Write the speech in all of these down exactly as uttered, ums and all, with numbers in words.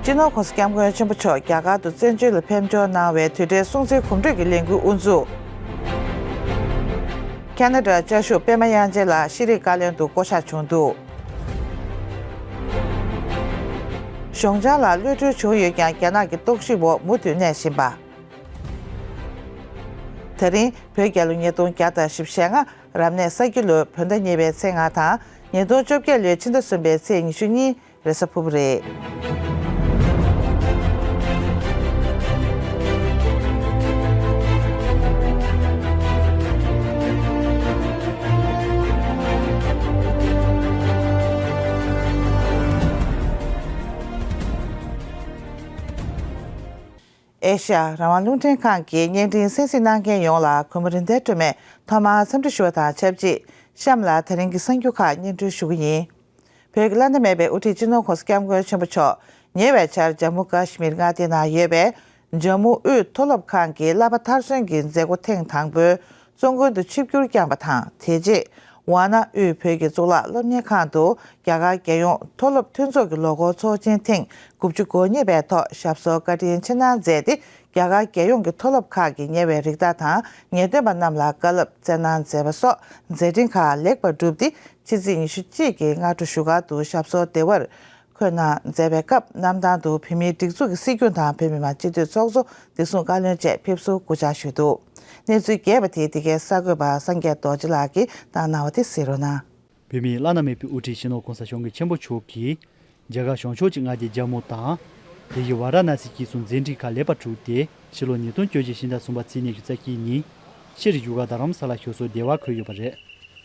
སྤྱི་ནོར་༸གོང་ས་༸སྐྱབས་མགོན་ཆེན་པོ་མཆོག་རྒྱ་གར་དུ་བཙན་བྱོལ་ལ་ཕེབས་འབྱོར་གནང་བའི་དུས་དྲན་སྲུང་བརྩིའི་གོམ་བགྲོད་ཀྱི་ལས་འགུལ་དབུ་འཛུགས། ཁ་ན་ཌ་བཅའ་བཞུགས་པད་མ་དབྱངས་ཅན་ལགས་ཤེས་རིག་བཀའ་བློན་དུ་བསྐོ་གཞག་བྱུང་འདུག་གཞུང་འབྱོར་ལ་གློད་གྲོལ་བྱུང་ཡོད་ཀྱང་རྒྱ་ནག་གི་རྟོག་ཞིབ་འོག་མུ་མཐུད་གནས་བཞིན་པ། ད་རིང་བོད་རྒྱལ་ལོ་ཉིས་སྟོང་བརྒྱ་དང་བཞི་བཅུ་ཞེ་ལྔ། རབ་གནས་ས་ཁྱི་ལོའི་བོད་ཟླ་གཉིས་པའི་ཚེས་ལྔ་དང་། ཉིས་སྟོང་བཅོ་བརྒྱད་ལོའི་ཕྱི་ཟླ་གསུམ་པའི་ཚེས་ཉི་ཤུ་གཉིས་རེས་གཟའ་ཕུར་བུ་རེད། ཨེ་ཤ་ཡ་རང་དབང་རླུང་འཕྲིན་ཁང་གི་བརྙན་འཕྲིན་གསན་གཟིགས་གནང་མཁན་ཡོངས་ལ་གུས་མོ་རིན་ལྡན་སྒྲོལ་མས་ཐོག་མར་འཚམས་འདྲི་ཞུ་བ་དང་ཆབས་ཅིག་གཤམ་ལ་ད་རིང་གི་གསར་འགྱུར་ཁག་སྙན་སྒྲོན་ཞུ་གི་ཡིན། བོད་ཀྱི་བླ་ན་མེད་པའི་དབུ་ཁྲིད་སྤྱི་ནོར་༸གོང་ས་༸སྐྱབས་མགོན་ཆེན་པོ་མཆོག་ཉེ་བའི་ཆར་ཇམ་མུ་ཀ་ཤི་མིར་མངའ་སྡེ་ནང་ཡོད་པའི་ཇམ་མུ་དབུས་མཐོ་སློབ་ཁང་གི་བསླབ་པ་མཐར་སོན་གྱི་མཛད་སྒོ་ཐེངས་དང་པོའི་བཙོན་ཁང་དུ་ཆིབས་བསྒྱུར་བསྐྱངས་པ་དང་། དེ་རྗེས་ཝཱ་ཎ་དབུས་བོད་ཀྱི་གཙུག་ལག་སློབ་གཉེར་ཁང་དུ་རྒྱ་གར་རྒྱལ་ཡོངས་མཐོ་སློབ་མཐུན་ཚོགས་ཀྱི་ལོ་འཁོར་ཚོགས་ཆེན་ཐེངས་དགུ་བཅུ་གོ་གཉིས་པའི་ཐོག་ཞབས་སོར་བཀའ་དྲིན་ཆེ་གནང་མཛད་དེ། རྒྱ་གར་རྒྱལ་ཡོངས་ཀྱི་མཐོ་སློབ་ཁག་གི་ཉེ་བའི་རིགས་བདག་དང་ངེས་སྟོན་པ་རྣམས་ལ་བཀའ་སློབ་སྩལ་གནང་མཛད་པ་སོགས་མཛད་འཕྲིན་ཁག་ལེགས་པར་གྲུབ་སྟེ། ཕྱི་ཚེས་ཉི་ཤུ་གཅིག་གི་སྔ་དྲོ་བཞུགས་སྒར་དུ་ཞབས་སོར་བདེ་བར་འཁོད་གནང་མཛད་པའི་སྐབས། གནམ་ཐང་དུ་བོད་མིའི་སྒྲིག་འཛུགས་ཀྱི་སྲིད་སྐྱོང་དང་བོད་མི་མང་སྤྱི་འཐུས་ཚོགས་གཙོ། བདེ་སྲུང་བཀའ་བློན་བཅས་ཕེབས་བསུ་སྐུ་བཅར་ཞུས་འདུག་གནས་ཚུལ་རྒྱས་པ་དེ་འདི་གའི་གསར་འགོད་པ་སངས་རྒྱས་རྡོ་རྗེ་ལགས་ཀྱིས་བཏང་གནང་བ་དེ་གཟིགས་རོགས་གནང་། བོད་མིའི་བླ་ན་མེད་པའི་དབུ་ཁྲིད་སྤྱི་ནོར་༸གོང་ས་༸སྐྱབས་མགོན་ཆེན་པོ་མཆོག་གིས། རྒྱ་གར་བྱང་ཕྱོགས་ཀྱི་མངའ་སྡེ་ཇམ་མུ་དང་། དེ་བཞིན་ཝཱ་ར་ཎ་སི་བཅས་སུ་མཛད་འཕྲིན་ཁག་ལེགས་པར་གྲུབ་སྟེ། ཕྱི་ལོ་ཉིས་སྟོང་བཅོ་བརྒྱད་ཕྱི་ཟླ་གསུམ་པ་ཚེས་ཉི་ཤུ་རྩ་གཅིག་ཉིན། ཕྱིར་བཞུགས་སྒར་རྡ་རམ་ས་ལར་ཞབས་སོར་བདེ་བར་འཁོད་ཡོད་པ་རེད།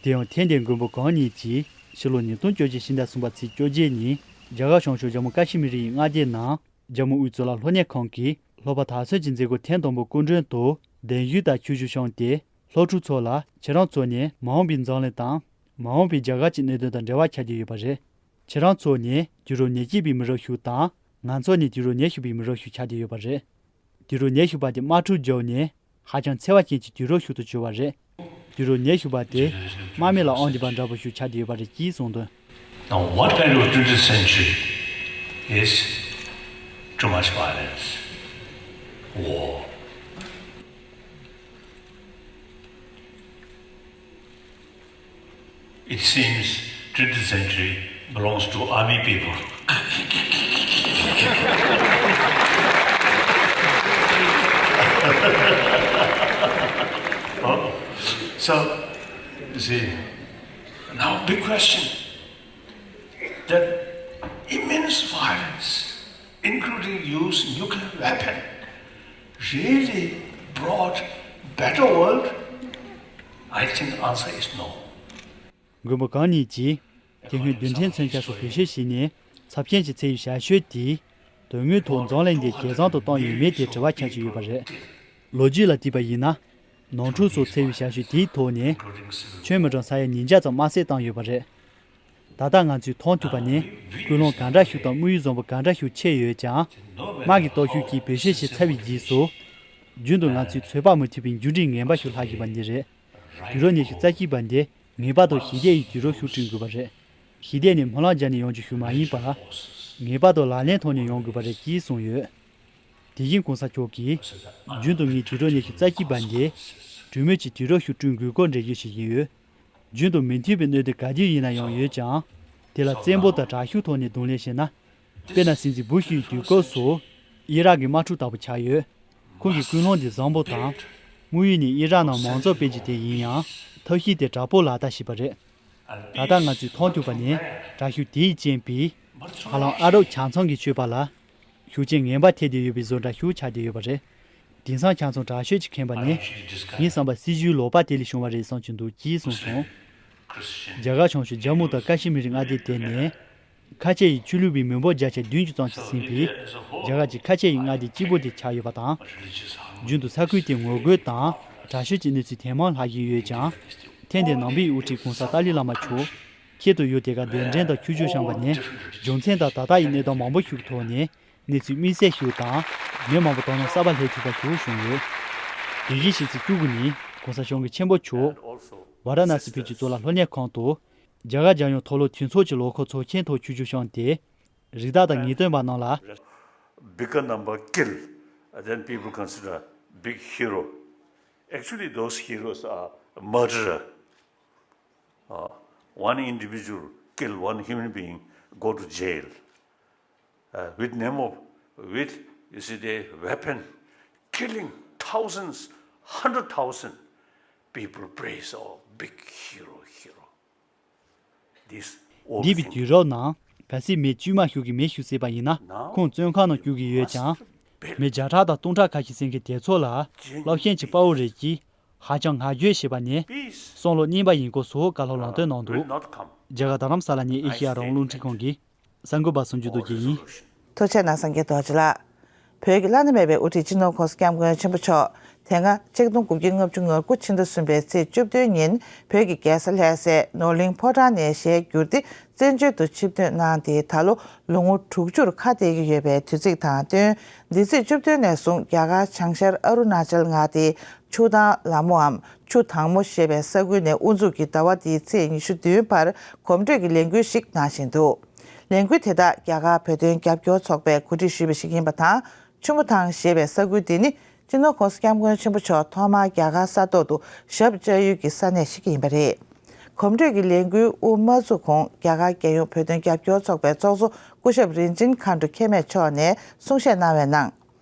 དེ་ཡང་ཐེངས་འདིའི་མགོན་པོ་གང་ཉིད་ཀྱིས་ཕྱི་ལོ་ཉིས་སྟོང་བཅོ་བརྒྱད་ཕྱི་ཟླ་གསུམ་པ་ཚེས་བཅོ་བརྒྱད་ཉིན། རྒྱ་གར་བྱང་ཕྱོགས་ཇམ་མུ་ཀ་ཤི་མིར་ཡི་མངའ་སྡེའི་ནང་། ཇམ་མུ་དབུས་གཙུག་ལག་སློབ་གཉེར་ཁང་གི་སློབ་པ་མཐར་སོན་གྱི་མཛད་སྒོ་ཐེངས་དང་པོ་སྐུ་མགྲོན་དུ་གདན་ཞུས་དང་ཆིབས་བསྒྱུར་བྱུང་སྟེ། སློབ་ཕྲུག་ཚོ་ལ་ཁྱེད་རང་ཚོ་ནི་མ་འོངས་པའི་འཛམ་གླིང་དང་། མ་འོངས་པའི་རྒྱ་གར་གྱི་གནད་དོན་དང་འབྲེལ་བ་ཆགས་ཀྱི་ཡོད་པ་རེད། ཁྱེད་རང་ཚོ་ནི་དུས་རབས་ཉེར་གཅིག་པའི་མི་རབས་ཤིག་དང་། ང་ཚོ་ནི་དུས་རབས་ཉེར་བཞི་པའི་མི་རབས་ཤིག་ཆགས་ཀྱི་ཡོད་པ་རེད། དུས་རབས་ཉེར་བཞི་པ་དེ་དམག་འཁྲུག་བརྒྱབ་ནས་ཧ་ཅང་འཚེ་བ་ཅན་གྱི་དུས་རབས་ཤིག་ཏུ་གྱུར་བ་རེད། དུས་རབས་ཉེར་བཞི་པ་དེ་དམག་མི་ལ་དབང་སྡུད་པ་འདྲ་པོ་ཞིག་ཆགས་ཀྱི་ཡོད་པ་རེད་ཅེས་གསུངས་དོན། Now, what kind of twentieth century is too much violence, war? It seems twentieth century belongs to army people. Huh? So, you see, now big question. That immense violence, including use nuclear weapon, really brought better world? I think the answer is no. མགོན་པོ་གང་ཉིད་ཀྱིས་དེ་སྔོན་རྡུལ་ཕྲན་མཚོན་ཆ་སོགས་བེད་སྤྱོད་བྱས་ནས་ཚབས་ཆེན་གྱི་འཚེ་བའི་བྱ་སྤྱོད་དེས་དོན་དངོས་ཐོག་འཛམ་གླིང་འདི་ཇེ་བཟང་དུ་བཏང་ཡོད་མེད་དེ་དྲི་བ་ཁྱབ་ཀྱི་ཡོད་པ་རེད། ལོ་རྒྱུས་ལ་བལྟས་པ་ཡིན་ན། ནོར་འཁྲུལ་སོགས་འཚེ་བའི་བྱ་སྤྱོད་དེའི་ཐོག་ནས་ཁྱོན་མི་གྲངས་ས་ཡ་ཉིས་བརྒྱ་ཙམ་དམར་བསད་བཏང་ཡོད་པ་རེད། ད་ལྟ་ང་ཚོས་མཐོང་ཐུབ་པ་ནི་ཀུན་སློང་གང་འདྲ་ཞིག་དང་དམིགས་ཡུལ་བཟང་པོ་གང་འདྲ་ཞིག་ཆེ་ཡོད་ཀྱང་། དམག་གི་སྟོབས་ཤུགས་ཀྱིས་བེད་སྤྱོད་བྱས་ཚར་བའི་རྗེས་སུ། རྒྱུན་དུ་ང་ཚོས་ཚོད་དཔག་མི་ཐུབ་པའི་འགྱུར་འགྲོས་ངན་པ་ཞིག་ལྷག་བཞིན་པ་འདི་རེད། དུས་རབས་ཉི་ཤུ་རྩ་གཅིག་པ་འདི་ངེས་པར་དུ་ཞི་བདེ་ཡི་དུས་རབས་ཤིག་བསྐྲུན་དགོས་པ་རེད། ཞི་བདེ་ནི་སྨོན་ལམ་བརྒྱབ་ནས་ཡོང་རྒྱུ་ཞིག་མ་ཡིན་པར། ངེས་པར་དུ་ལག་ལེན་ཐོག་ནས་ཡོང་དགོས་པ་རེད་ཅེས་གསུངས་ཡོད། དེ་བཞིན་གོང་ས་མཆོག་གིས། རྒྱུན་དུ་ངས་དུས་རབས་ཉི་ཤུ་རྩ་གཅིག་པ་འདི། གྲོས་མོལ་གྱི་དུས་རབས་ཤིག་བསྐྲུན་དགོས་སྐོར་འགྲེལ་བརྗོད་བྱེད་བཞིན་ཡོད། རྒྱུན་དུ་མི་མཐུན་པའི་གནད་དོན་ག་དུས་ཡིན་ན་ཡང་ཡོད་ཀྱང་། དེ་ལ་བཙན་པོ་དང་དྲག་ཤུགས་ཐོག་ནས་གདོང་ལེན་བྱས་ན། དཔེར་ན་སྲིད་འཛིན་བུ་ཤི་ཡི་དུས་སྐབས་སུ། ཨི་རག་གི་དམག་འཁྲུག་ལྟ་བུ་ཆགས་ཡོད། ཁོང་གི་ཀུན་སློང་འདི་བཟང་པོ་དང་། དམིགས་ཡུལ་ནི་ཨི་རག་ནང་མང་གཙོ་སྤེལ་རྒྱུ་དེ་ཡིན་ཡང་། ཐབས་ཤེས་དེ་དྲག་པོ་ལག་བསྟར་བྱས་པ་རེད། ད་ལྟ་ང་ཚོས་མཐོང་ཐུབ་པ་ནི། དྲག་ཤུགས་དེའི་རྐྱེན་པས། ཧ་ལམ་ཨ་རབ་ཆ་ཚང་གི་སྤྱོད་པ་ལ། ཤུགས་རྐྱེན་ངན་པ་ཐེབས་བསྡད་ཡོད་པའི་བཟོ་འདྲ་ཞིག་ཆགས་བསྡད་ཡོད་པ་རེད། དེང་སང་ཆ་ཚང་དྲག་ཤོས་ཀྱིས་ཁེངས་པ་ནི། ངའི་བསམ་པར་སྲིད་ཇུས་ལོག་པ་དེ་ལས་བྱུང་བ་རེད་བསམ་གྱི་འདུག་ཅེས་གསུངས་སོང་། རྒྱ་གར་བྱང་ཕྱོགས་ཇམ་མུ་དང་ཀ་ཤི་མིར་མངའ་སྡེ་དེ་ནི། ཁ་ཆེ་ཡི་ཆོས་ལུགས་པའི་མི་འབོར་བརྒྱ་ཆ་བདུན་ཅུ་ཙམ་ཞིག་ཟིན་པས། རྒྱ་གར་གྱི་ཁ་ཆེ་ཡི་མངའ་སྡེ་གཅིག་པུ་དེ་ཆགས་ཡོད་པ་དང་། རྒྱུན་དུ་ས་ཁུལ་དེར་ངོ་རྒོལ་དང་དྲག་ཤུགས་ཀྱི་གནས་ཚུལ་ཐེངས་མང་ལྷག་བཞིན་ཡོད་ཀྱང་། ཐེངས་འདིར་ནང་པའི་དབུ་ཁྲིད་གོང་ས་ཏཱ་ལའི་བླ་མ་མཆོག་ཁྱེད་དུ་ཡུལ་དེ་གར་གདན་འདྲེན་དང་ཆིབས་བསྒྱུར་བྱུང་བ་ནས། རྒྱུ་མཚན་དང་ད་ལྟ་ཡི་གནས་སྟངས་མང་པོ་ཞིག་ཐོག་ནས་གནས་ཚུལ་དམིགས་བསལ་ཞིག་དང་། མི་མང་པོ་དོ་སྣང་གསར་པ་སླེབས་ཐུབ་པ་ཞིག་བྱུང་ཡོད། དེ་བཞིན་ཕྱི་ཚེས་བཅུ་དགུ་ཉིན་གོང་ས་སྐྱབས་མགོན་ཆེན་པོ་མཆོག་ཝཱ་ར་ཎ་སི་བོད་ཀྱི་གཙུག་ལག་སློབ་གཉེར་ཁང་དུ། རྒྱ་གར་རྒྱལ་ཡོངས་མཐོ་སློབ་མཐུན་ཚོགས་ཀྱི་ལོ་འཁོར་ཚོགས་ཆེན་ཐོག་ཆིབས་བསྒྱུར་བྱུང་སྟེ། རིགས་བདག་དང་ངེས་སྟོན་པ་རྣམས་ལ། bigger number kill, then people consider big hero. Actually, those heroes are murderer. Uh, one individual kill one human being, go to jail. Uh, with name of, with, you see, the weapon, killing thousands, hundred thousand, people praise, "Oh, big hero, hero." འདས་པའི་དུས་རབས་ནང་གལ་སྲིད་མི་དཀྱུས་མ་ཞིག་གིས་མི་ཞིག་བསད་པ་ཡིན་ན། ཁོང་བཙོན་ཁང་ནང་བཅུག་གི་ཡོད་ཀྱང་། མི་བརྒྱ་ཕྲག་དང་སྟོང་ཕྲག་ཁ་ཤས་ཟིན་གྱི་སྡེ་ཚོགས་ལ་སློབ་ཆེན་གྱི་དཔའ་བོ་རེད་ཀྱིས་ཧ་ཅང་བསྔགས་བརྗོད་བྱས་པ་ནི་བསམ་བློ་རྙིང་པ་ཡིན་སྐོར་སོགས་བཀའ་སློབ་ལམ་སྟོན་གནང་འདུག་རྒྱ་གར་རྡ་རམ་ས་ལ་ནས་ཨེ་ཤེ་ཡ་རང་དབང་རླུང་འཕྲིན་ཁང་གི་གསར་འགོད་པ་བསམ་གྲུབ་རྡོ་རྗེ་ཡིན། ཐུགས་རྗེ་གནང་། སངས་རྒྱས་རྡོ་རྗེ་ལགས། བོད་ཀྱི་བླ་ན་མེད་པའི་དབུ་ཁྲིད་སྤྱི་ནོར་༸གོང་ས་༸སྐྱབས་མགོན་ཆེན་པོ་མཆོག་དེ་སྔ་ཆིག་སྟོང་དགུ་བརྒྱ་ལྔ་བཅུ་ང་དགུ་ཕྱི་ཟླ་གསུམ་པའི་ཚེས་བཅུ་བདུན་ཉིན་བོད་ཀྱི་རྒྱལ་ས་ལྷ་སའི་ནོར་གླིང་ཕོ་བྲང་ནས་ཞལ་བསྒྱུར་ཏེ་བཙན་བྱོལ་དུ་ཆིབས་ཐོན་གནང་སྟེ། ད་ལོ་ལོ་ངོ་དྲུག་ཅུར་ཁ་གཏད་ཀྱི་ཡོད་པའི་དུས་ཚིགས་དང་བསྟུན། འདི་ཚེས་བཅུ་བདུན་ནས་བཟུང་རྒྱ་གར་བྱང་ཤར་ཨ་རུ་ན་ཅལ་མངའ་སྡེའི་ཆུ་ཐང་ལ་མོའམ་ཆུ་དྭངས་མོ་ཞེས་པའི་ས་ཁུལ་ནས་དབུ་འཛུགས་ཀྱིས་ཟླ་བ་འདིའི་ཚེས་ཉི་ཤུ་བདུན་བར་གོམ་བགྲོད་ཀྱི་ལས་འགུལ་ཞིག་གནང་བཞིན་འདུག་ལས་འགུལ་དེ་དག་རྒྱ་གར་བོད་དོན་རྒྱབ་སྐྱོར་ཚོགས་པས་གོ་སྒྲིག་ཞུས་པ་ཞིག་ཡིན་པ་དང་། ཆུ་མོ་ཐང་ཞེས་པའི་ས་ཁུལ་འདི་ནི་སྤྱི་ནོར་༸གོང་ས་༸སྐྱབས་མགོན་ཆེན་པོ་མཆོག་ཐོག་མར་རྒྱ་གར་ས་ཐོག་ཏུ་ཞབས་བཅགས་ཡུལ་གྱི་ས་གནས་ཤིག་ཡིན་པ་རེད། གོམ་བགྲོད་ཀྱི་ལས་འགུལ་དབུ་མ་བཙུགས་གོང་རྒྱ་གར་རྒྱལ་ཡོངས་བོད་དོན་རྒྱབ་སྐྱོར་ཚོགས་པའི་ཚོགས་གཙོ་སྐུ་ཞབས་རིན་ཆེན་མཁའ་འགྲོ་མཁྱེན་མེད་མཆོག་ནས་གསུང་བཤད་གནང་བའི་ནང་།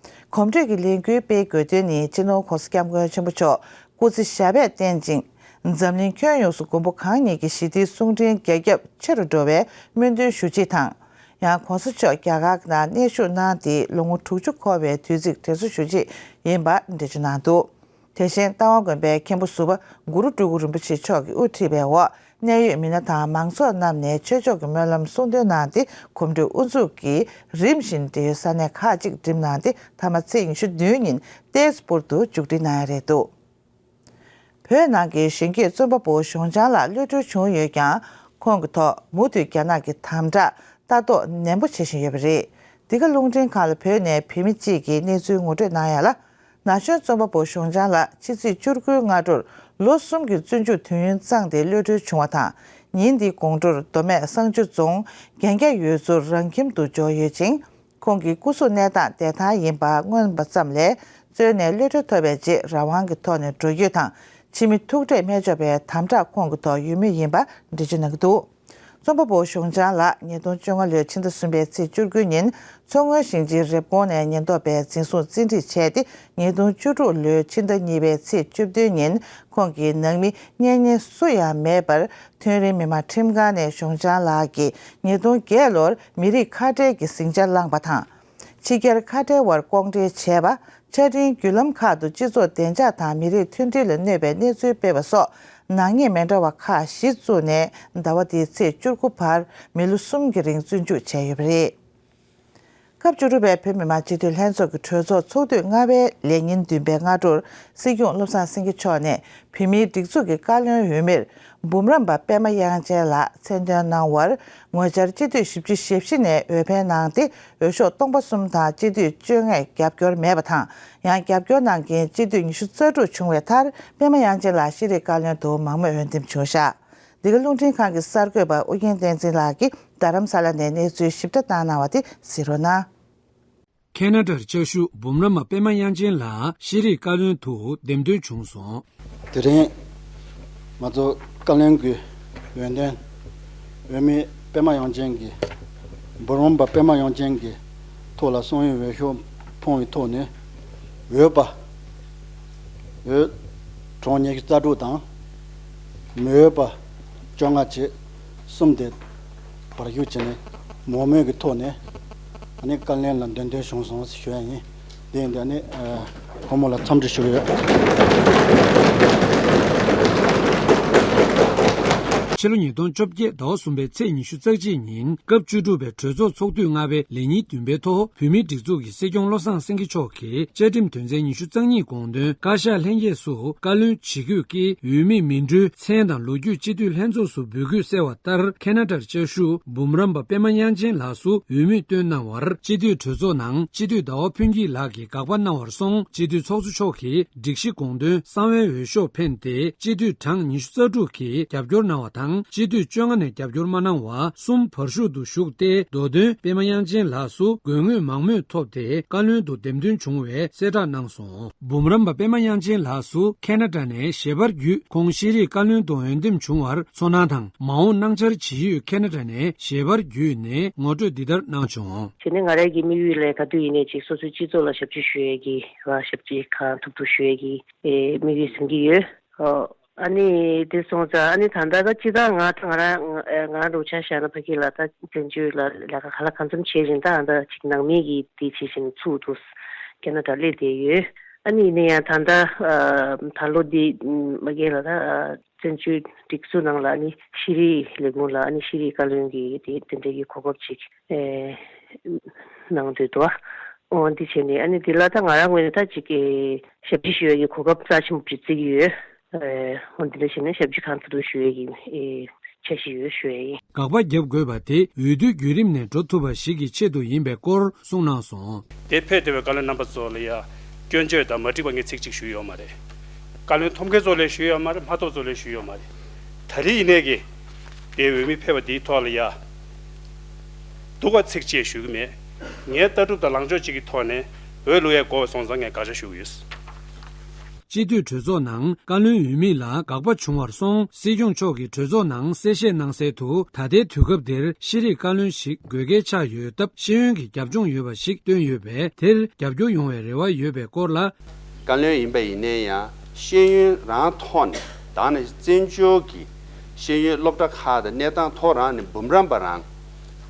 གོམ་བགྲོད་ཀྱི་ལས་འགུལ་སྤེལ་དགོས་དོན་ནི་སྤྱི་ནོར་༸གོང་ས་༸སྐྱབས་མགོན་ཆེན་པོ་མཆོག་སྐུ་ཚེ་ཞབས་པད་བརྟན་ཅིང་། འཛམ་གླིང་ཁྱོན་ཡོངས་སུ་མགོན་པོ་གང་ཉིད་ཀྱི་ཞི་བདེའི་གསུང་འཕྲིན་རྒྱ་ཁྱབ་ཆེ་རུ་འགྲོ་བའི་སྨོན་འདུན་ཞུ་ཆེད་དང་། ཡང་༸གོང་ས་མཆོག་རྒྱ་གར་ནང་གནས་བཞུགས་གནང་སྟེ་ལོ་ངོ་དྲུག་ཅུ་འཁོར་བའི་དུས་ཚིགས་དྲན་གསོ་ཞུ་ཆེད་ཡིན་པ་འགྲེལ་བརྗོད་གནང་འདུག་དེ་བཞིན་རྟ་དབང་དགོན་པའི་མཁན་པོ་ཟུར་པ་གུ་རུ་སྤྲུལ་སྐུ་རིན་པོ་ཆེ་མཆོག་གིས་དབུ་ཁྲིད་པའི་འོག་གནད་ཡོད་མི་སྣ་དང་མང་ཚོགས་རྣམས་ནས་ཆོས་ཕྱོགས་ཀྱི་སྨོན་ལམ་གསུང་འདོན་གནང་སྟེ། གོམ་བགྲོད་དབུ་འཛུགས་ཀྱིས་རིམ་བཞིན་འབྲེལ་ཡོད་ས་གནས་ཁག་ཅིག་འགྲིམས་གནང་སྟེ། མཐའ་མ་ཚེས་ཉི་ཤུ་བདུན་ཉིན་ཏེས་པུར་དུ་མཇུག་སྒྲིལ་གནང་ཡ་རེད་འདུག་བོད་ནང་གི་གཞོན་སྐྱེས་རྩོམ་པ་པོ་གཞུང་བྱང་ལགས་གློད་གྲོལ་བྱུང་ཡོད་ཀྱང་། ཁོང་གི་ཐོག་མུ་མཐུད་རྒྱ་ནག་གི་དམ་དྲག་ལྟ་རྟོག་ནན་པོ་བྱེད་བཞིན་ཡོད་པ་རེད། འདི་ག་རླུང་འཕྲིན་ཁང་ལ་བོད་ནས་བོད་མི་གཅིག་གིས་གནས་ཚུལ་ངོ་སྤྲོད་གནང་ཡ་ལ། ན་གཞོན་རྩོམ་པ་པོ་གཞུང་བྱང་ལགས་ཕྱི་ཚེས་བཅུ་དགུའི་སྔ་དྲོར་ལོ་གསུམ་གྱི་བཙོན་འཇུག་དུས་ཡུན་བཙངས་ཏེ་གློད་གྲོལ་བྱུང་བ་དང་། ཉིན་འདིའི་དགོང་དྲོར་མདོ་སྨད་བསང་ཆུ་རྫོང་གན་རྒྱ་ཡུལ་ཚོར་རང་ཁྱིམ་དུ་འབྱོར་ཡོད་ཅིང་། ཁོང་གི་སྐུ་གཟུགས་གནས་སྟངས་བདེ་ཐང་ཡིན་པ་མངོན་པ་ཙམ་ལས། བཙོན་ནས་གློད་གྲོལ་ཐོབ་པའི་རྗེས་རང་དབང་གི་ཐོག་ནས་འགྲོ་རྒྱུ་དང་། ཕྱི་མི་ཐུག་འཕྲད་སྨན་བཅོས་པའི་དམ་དྲག་ཁོང་གི་ཐོག་ཡོད་མུས་ཡིན་པ་འགྲེལ་བརྗོད་གནང་གི་འདུག་རྩོམ་པ་པོ་གཞུང་བྱང་ལགས་ཉིས་སྟོང་བཅོ་ལྔ་ལོའི་ཕྱི་ཟླ་གསུམ་པའི་ཚེས་བཅུ་དགུ་ཉིན་མཚོ་སྔོན་ཞིང་ཆེན་རེབ་གོང་ནས་ཉེན་རྟོག་པས་འཛིན་བཟུང་བཙན་ཁྲིད་བྱས་ཏེ། ཉིས་སྟོང་བཅུ་དྲུག་ལོའི་ཕྱི་ཟླ་གཉིས་པའི་ཚེས་བཅུ་བདུན་ཉིན་ཁོང་གི་ནང་མི་གཉེན་ཉེ་སུ་ཡང་མེད་པར། ཐོན་རིང་མི་དམངས་ཁྲིམས་ཁང་ནས་གཞུང་བྱང་ལགས་ཀྱིས་ཉིས་སྟོང་བརྒྱད་ལོར་མི་རིགས་ཁ་བྲལ་གྱི་ཟིང་ཆ་བསླངས་པ་དང་། ཕྱི་རྒྱལ་ཁ་བྲལ་བར་ལྐོག་འབྲེལ་བྱས་པ། ཆ་འཕྲིན་བརྒྱུད་ལམ་ཁག་ཏུ་སྤྱི་ཚོགས་བདེ་འཇགས་དང་མི་རིགས་མཐུན་སྒྲིལ་ལ་གནོད་པའི་གནས་ཚུལ་སྤེལ་བ་སོགས་ནག་ཉེས་མི་འདྲ་བ་ཁག་བཞི་བཙུགས་ནས། ཟླ་བ་འདིའི་ཚེས་བཅུ་དགུ་བར་མི་ལོ་གསུམ་གྱི་རིང་བཙོན་འཇུག་བྱས་ཡོད་པ་རེད། སྐབས་བཅུ་དྲུག་པའི་བོད་མི་མང་སྤྱི་འཐུས་ལྷན་ཚོགས་ཀྱི་གྲོས་ཚོགས་ཚོགས་དུས་ལྔ་པའི་ལས་ཉིན་བདུན་པའི་སྔ་དྲོར་སྲིད་སྐྱོང་བློ་བཟང་སེང་གེ་མཆོག་ནས་བོད་མིའི་སྒྲིག་འཛུགས་ཀྱི་བཀའ་བློན་འོས་མིར་འབུམ་རམས་པ་པད་མ་དབྱངས་ཅན་ལགས་མཚན་འདོན་གནང་བར། ངོ་བཅར་སྤྱི་འཐུས་བཞི་བཅུ་ཞེ་བཞི་ནས་འོས་འཕེན་གནང་སྟེ། འོས་ཤོག་སྟོང་པ་གསུམ་དང་སྤྱི་འཐུས་བཅོ་ལྔས་རྒྱབ་སྐྱོར་མེད་པ་དང་། ཡང་རྒྱབ་སྐྱོར་གནང་མཁན་སྤྱི་འཐུས་ཉི་ཤུ་རྩ་དྲུག་བྱུང་བའི་མཐར། པད་མ་དབྱངས་ཅན་ལགས་ཤེས་རིག་བཀའ་བློན་དུ་མང་མོས་འོས་འདེམས་བྱུང་བཞག་འདི་ག་རླུང་འཕྲིན་ཁང་གི་གསར་འགོད་པ་ཨུ་རྒྱན་བསྟན་འཛིན་ལགས་ཀྱིས་རྡ་རམ་ས་ལ་ནས་གནས་ཚུལ་ཞིབ་ཕྲ་བཏང་གནང་བ་དེ་གཟིགས་རོགས་གནང་། ཁེ་ན་ཌར་བཅའ་བཞུགས་འབུམ་རམས་པ་པད་མ་དབྱངས་ཅན་ལགས་ཤེས་རིག་བཀའ་བློན་དུ་འདེམས་ཐོན་བྱུང་སོང་། དེ་རིང་ང་ཚོ་བཀའ་བློན་གྱི་འོས་འདེམས་འོས་མི་པད་མ་དབྱངས་ཅན་གྱི་འབུམ་རམས་པ་པད་མ་དབྱངས་ཅན་གྱི་ཐོག་ལ་གསང་བའི་འོས་ཤོག་ཕོངས་པའི་ཐོག་ནས། འོས་པ་འོས་གྲངས་ཉི་ཤུ་རྩ་དྲུག་དང་། མི་འོས་པ་བཅོ་ལྔ་བཅས་གསུམ་དེ་བར་ཞུགས་བྱས་ནས་མང་མོས་ཀྱི་ཐོག་ནས་ཨ་ནི་བཀའ་བློན་ལ་འདེམས་ཐོན་བྱུང་སོང་ཞུ་ཡ་ཡིན། དེ་ཡིན་དུས་ཨ་ནི་ཁོང་མོ་ལ་འཚམས་འདྲི་ཞུ་གི་ཡོད། ཕྱི་ལོ་ཉིས་སྟོང་བཅོ་བརྒྱད་ཟླ་བ་གསུམ་པའི་ཚེས་ཉི་ཤུ་རྩ་གཅིག་ཉིན་སྐབས་བཅུ་དྲུག་པའི་གྲོས་ཚོགས་ཚོགས་དུས་ལྔ་པའི་ལས་ཉིན་བདུན་པའི་ཐོག་བོད་མིའི་སྒྲིག་འཛུགས་ཀྱི་སྲིད་སྐྱོང་བློ་བཟང་སེང་གེ་མཆོག་གིས་བཅའ་ཁྲིམས་དོན་ཚན་ཉི་ཤུ་རྩ་གཉིས་དགོངས་དོན་བཀའ་ཤག་ལྷན་རྒྱས་སུ་བཀའ་བློན་ཇི་དགོས་ཀྱི་འོས་མི་མིང་འབྲུའི་མཚན་དང་ལོ་རྒྱུས་སྤྱི་འཐུས་ལྷན་ཚོགས་སུ་འབོད་སྐུལ་གསལ་བ་ལྟར། ཁེ་ན་ཌར་བཅའ་བཞུགས་འབུམ་རམས་པ་པད་མ་དབྱངས་ཅན་ལགས་སུ་འོས་མི་བཏོན་གནང་བར་སྤྱི་འཐུས་གྲོས་ཚོགས་ནང་སྤྱི་འཐུས་ཟླ་བ་ཕུན་སྐྱིད་ལགས་ཀྱིས་དགག་པ་གནང་བར་སོང་། སྤྱི་འཐུས་ཚོགས་གཙོ་མཆོག་གིས་སྒྲིག་གཞི་དགོངས་དོན་གསང་བའི་འོས་ཤོག་འཕེན་ཏེ་སྤྱི་འཐུས་གྲངས་ཉི་ཤུ་རྩ་དྲུག་གིས་རྒྱབ་སྐྱོར་གནང་བ་དང་། དང་སྤྱི་འཐུས་བཅོ་ལྔ་ནས་རྒྱབ་སྐྱོར་མ་གནང་བར་གསུམ་བར་ཞུགས་དུ་ཞུགས་ཏེ། མདོ་དོན་པད་མ་དབྱངས་ཅན་ལགས་སུ་དགོས་ངོས་མང་མོས་ཐོབ་སྟེ། བཀའ་བློན་དུ་འདེམས་ཐོན་བྱུང་བའི་གསལ་བསྒྲགས་གནང་སོང་། འབུམ་རམས་པ་པད་མ་དབྱངས་ཅན་ལགས་སུ་ཁེ་ན་ཌ་ནས་ཞལ་པར་བརྒྱུད། ཁོང་ཤེས་རིག་བཀའ་བློན་དུ་འོས་འདེམས་བྱུང་བར་ཚོར་སྣང་དང་མ་འོངས་གནང་འཆར་ཇི་ཡོད་ཁེ་ན་ཌ་ནས་ཞལ་པར་བརྒྱུད་ནས་ངོ་སྤྲོད་འདི་ལྟར་གནང་བྱུང་། བྱས་ནས་ང་རང་གི་དམིགས་ཡུལ་ལས་ག་དུས་ཡིན་ནའི་ཅིག་སོ་སོའི་སྤྱི་ཚོགས་ལ་ཞབས་ཕྱི་ཞུ་ཡས་ཀྱི་བ་ཞབས་ཕྱི་གང་ཐུབ་ཐུབ་ཞུ་ཡས་ཀྱི་ཨེ་དམིགས་ཡུལ་འཛིན་གྱི་ཡོད། ཨོ། ཨ་ནི་དེ་སོང་ཙང་ཨ་ནི་ད་ལྟ་ད་སྤྱི་བཏང་ང་ད་ང་རང་ང་ང་རང་རུ་ཆ་བཞག་ན་ཕ་གི་ལ་ད་བཙན་བྱོལ་ལ་ལས་ཀ་ག་ལ་གང་འཚམ་བྱེད་བཞིན་ད་ཨ་ད་ཅིག་ནང་མི་གི་དེ་བྱེད་བཞིན་ཚུགས་འདུག་ཁེ་ན་ཌ་སླེབས་བསྡད་ཡོད། ཨ་ནི་ཡིན་ན་ཡང་ད་ལྟ་ཨ་ད་ལོ་འདི་མ་གི་ལ་ད་ཨ་བཙན་བྱོལ་སྒྲིག་འཛུགས་ནང་ལ་ཨ་ནི་ཤེས་རིག་ལས་ཁུངས་ལ་ཨ་ནི་ཤེས་རིག་བཀའ་བློན་གྱི་དེ་དེ་འདྲའི་གི་གོ་སྐབས་ཅིག་ཨེ་གནང་འདོད་འདུག་ཨོ་འདི་བྱས་ནས་ཨ་ནི་འདི་ལ་ད་ང་རང་ངོས་ནས་ད་ཅིག་གི་ཞབས་ཕྱི་ཞུ་ཡས་ཀྱི་གོ་སྐབས་རྩ་ཆེན་པོ་ཅིག་བརྩི་གི་ཡོད། ཨེ་འོ་འདི་འདྲ་བྱས་ནས་ཞབས་ཕྱི་གང་ཐུབ་ཐུབ་ཞུ་ཡས་ཀྱི་ཨེ་འཆར་གཞི་ཡོད་ཞུ་ཡས་ཡིན། དགག་པ་བརྒྱབ་དགོས་པ་དེ་འོས་བསྡུའི་བརྒྱུད་རིམ་ནས་འགྲོ་ཐུབ་པ་ཞིག་གི་ཆེད་དུ་ཡིན་པའི་སྐོར་གསུངས་གནང་སོང་། དེ་ཕེབས་བསྡད་པའི་བཀའ་བློན་རྣམ་པ་ཚོ་ལ་ཡ་སྐྱོན་བརྗོད་དང་མ་འགྲིག་པ་ངས་ཚིག་གཅིག་ཞུས་ཡོད་མ་རེད། བཀའ་བློན་ཐོབ་མཁན་ཚོ་ལས་ཞུས་ཡོད་མ་རེད། མ་ཐོབ་ཚོ་ལས་ཞུས་ཡོད་མ་རེད། ད་རེས་ཡིན་ནའི་གི་དེ་འོས་མི་ཕེབས་པ་དེའི་ཐོག་ལ་ཡ་སྡུག་པ་ཚིག་གཅིག་ཞུ་གི་མེད། ངའི་ལྟ་གྲུབ་དང་ལངས་ཕྱོགས་གཅིག་གི་ཐོག་ནས་འོས་བླུག་ཡས་དགོས་སོང་ཙང་ངས་དགག་བྱ་ཞུ་གི་ཡོད། སྤྱི་འཐུས་གྲོས་ཚོགས་ནང་བཀའ་བློན་འོས་མི་ལ་དགག་པ་བྱུང་བར་སོང་། སྲིད་སྐྱོང་མཆོག་གིས་གྲོས་ཚོགས་ནང་གསལ་བཤད་གནང་གསལ་དུ། ད་ལྟའི་དུས་སྐབས་འདིར་ཤེས་རིག་བཀའ་བློན་ཞིག་དགོས་གལ་ཆགས་ཡོད་སྟབས། ཤེས་ཡོན་གྱི་རྒྱབ་ལྗོངས་ཡོད་པ་ཞིག་བཏོན་ཡོད་པས། དེར་རྒྱབ་སྐྱོར་ཡོང་བའི་རེ་བ་ཡོད་པའི་སྐོར་ལ། བཀའ་བློན་ཡིན་པ་ཡིན་ནའི་ཡང་ཤེས་ཡོན་རང་ཐོག་ནས་ད་ནི་བཙན་བྱོལ་གྱི་ཤེས་ཡོན་སློབ་གྲྭ་ཁག་དང་གནས་སྟངས་ཐོག་རང་ནས་འབུམ་རམས་པ་རང་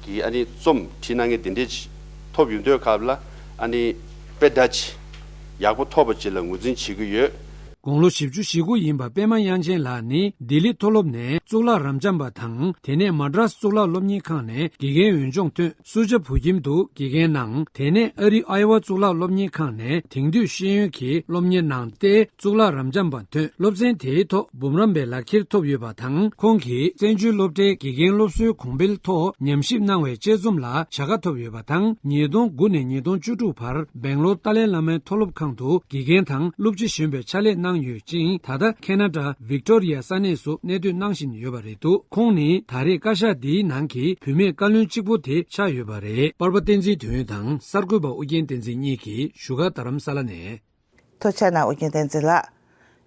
གི་ཨ་ནི་རྩོམ་བྲིས་གནང་མཁན་དེ་འདྲས་ཐོབ་ཡོང་དུས་སྐབས་ལ་ཨ་ནི་དཔེ་འདྲ་ཅིག་ཡག་པོ་ཐོབ་པ་ཅིག་ལ་ངོས་འཛིན་བྱེད་ཀྱི་ཡོད། དགུང་ལོ་བཞི་བཅུ་ཞེ་དགུ་ཡིན་པ་པད་མ་དབྱངས་ཅན་ལགས་ནི་ལྡི་ལི་མཐོ་སློབ་ནས་གཙུག་ལག་རབ་འབྱམས་པ་དང་། དེ་ནས་མ་ཌྲ་སི་གཙུག་ལག་སློབ་གཉེར་ཁང་ནས་དགེ་རྒན་འོས་སྦྱོང་ཐོན། སུ་ཇཱ་བོད་ཁྱིམ་དུ་དགེ་རྒན་གནང་། དེ་ནས་ཨ་རི་ཨའི་ཝ་གཙུག་ལག་སློབ་གཉེར་ཁང་ནས་དེང་དུས་ཤེས་ཡོན་གྱི་སློབ་གཉེར་གནང་སྟེ། གཙུག་ལག་རབ་འབྱམས་པ་ཐོན། སློབ་ཚན་དེའི་ཐོག་འབུམ་རམས་པའི་ལག་འཁྱེར་ཐོབ་ཡོད་པ་དང་། ཁོང་གིས་བཙན་བྱོལ་སློབ་གྲྭའི་དགེ་རྒན་སློབ་གསོའི་གོང་འཕེལ་ཐོག་ཉམས་ཞིབ་གནང་བའི་དཔྱད་རྩོམ་ལ་བྱ་དགའ་ཐོབ་ཡོད་པ་དང་། ཉིས་སྟོང་དགུ་ནས་ཉིས་སྟོང་བཅུ་དྲུག་བར་སྦེང་ལོར་ཏཱ་ལའི་བླ་མའི་མཐོ་སློབ་ཁང་དུ་དགེ་རྒན་དང་སློབ་སྤྱི་གཞོན་པའི་ཕྱག་ལས་གནང་ཡོད་ཅིང་། ད་ལྟ་ཁེ་ན་ཌ་ཝིག་ཊོ་རི་ཡ་ས་གནས་སུ་གནས་སྡོད་གནང་བཞིན་ཡོད་པ་རེད་འདུག་ཁོང་ནི་ད་རེས་བཀའ་ཤག་འདིའི་ནང་གི་བུད་མེད་བཀའ་བློན་གཅིག་པུ་དེ་ཆགས་ཡོད་པ་རེད། པར་པ་བསྟན་འཛིན་དོན་དང་གསར་འགོད་པ་ཨུ་རྒྱན་བསྟན་འཛིན་གཉིས་ཀྱིས་བཞུགས་སྒར་རྡ་རམ་ས་ལ་ནས། ཐུགས་རྗེ་གནང་ཨུ་རྒྱན་བསྟན་འཛིན་ལགས།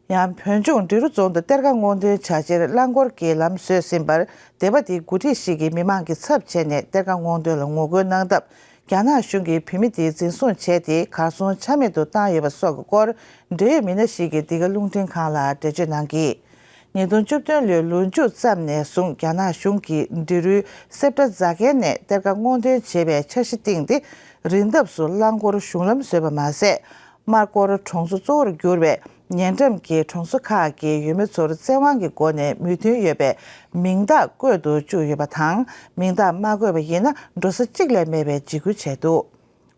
ཡང་བོད་ལྗོངས་འབྲི་རུ་རྫོང་དུ་གཏེར་ཁ་སྔོག་འདོན་བྱ་ཕྱིར་རླངས་འཁོར་གྱིས་ལམ་བཟོས་ཟིན་པར། སྡེ་པ་དེའི་འགོ་ཁྲིད་ཞིག་གིས་མི་མང་གི་ཚབ་བྱས་ནས་གཏེར་ཁ་སྔོག་འདོན་ལ་ངོ་རྒོལ་གནང་སྟབས། རྒྱ་ནག་གཞུང་གིས་བུད་མེད་དེ་འཛིན་བཟུང་བྱས་ཏེ་གར་སོང་ཆ་མེད་དུ་བཏང་ཡོད་པ་སོགས་ཀྱི་སྐོར། འབྲེལ་ཡོད་མི་སྣ་ཞིག་གིས་འདི་ག་རླུང་འཕྲིན་ཁང་ལ་འགྲེལ་བརྗོད་གནང་གིས། ཉིས་སྟོང་བཅུ་བདུན་ལོའི་ལོ་མཇུག་ཙམ་ནས་བཟུང་རྒྱ་ནག་གཞུང་གིས་འབྲི་རུའི་སེབ་ཏྲ་རྫ་མཁན་ནས་གཏེར་ཁ་སྔོག་འདོན་བྱེད་པའི་འཆར་གཞི་བཏིང་སྟེ། རི་འདབས་སུ་རླངས་འཁོར་གཞུང་ལམ་བཟོས་པ་མ་ཟད། མར་སྐོར་གྲོང་ཚོ་གཙོ་བོར་གྱུར་བའི་ཉེ་འགྲམ་གྱི་གྲོང་ཚོ་ཁག་གི་ཡུལ་མི་ཚོར་བཙན་དབང་གི་སྒོ་ནས་མོས་མཐུན་ཡོད་པའི་མིང་རྟགས་བཀོད་དུ་བཅུག་ཡོད་པ་དང་། མིང་རྟགས་མ་བཀོད་པ་ཡིན་ན་འགྲོ་ས་གཅིག་ལས་མེད་པའི་འཇིགས་སྐུལ་བྱས་འདུག་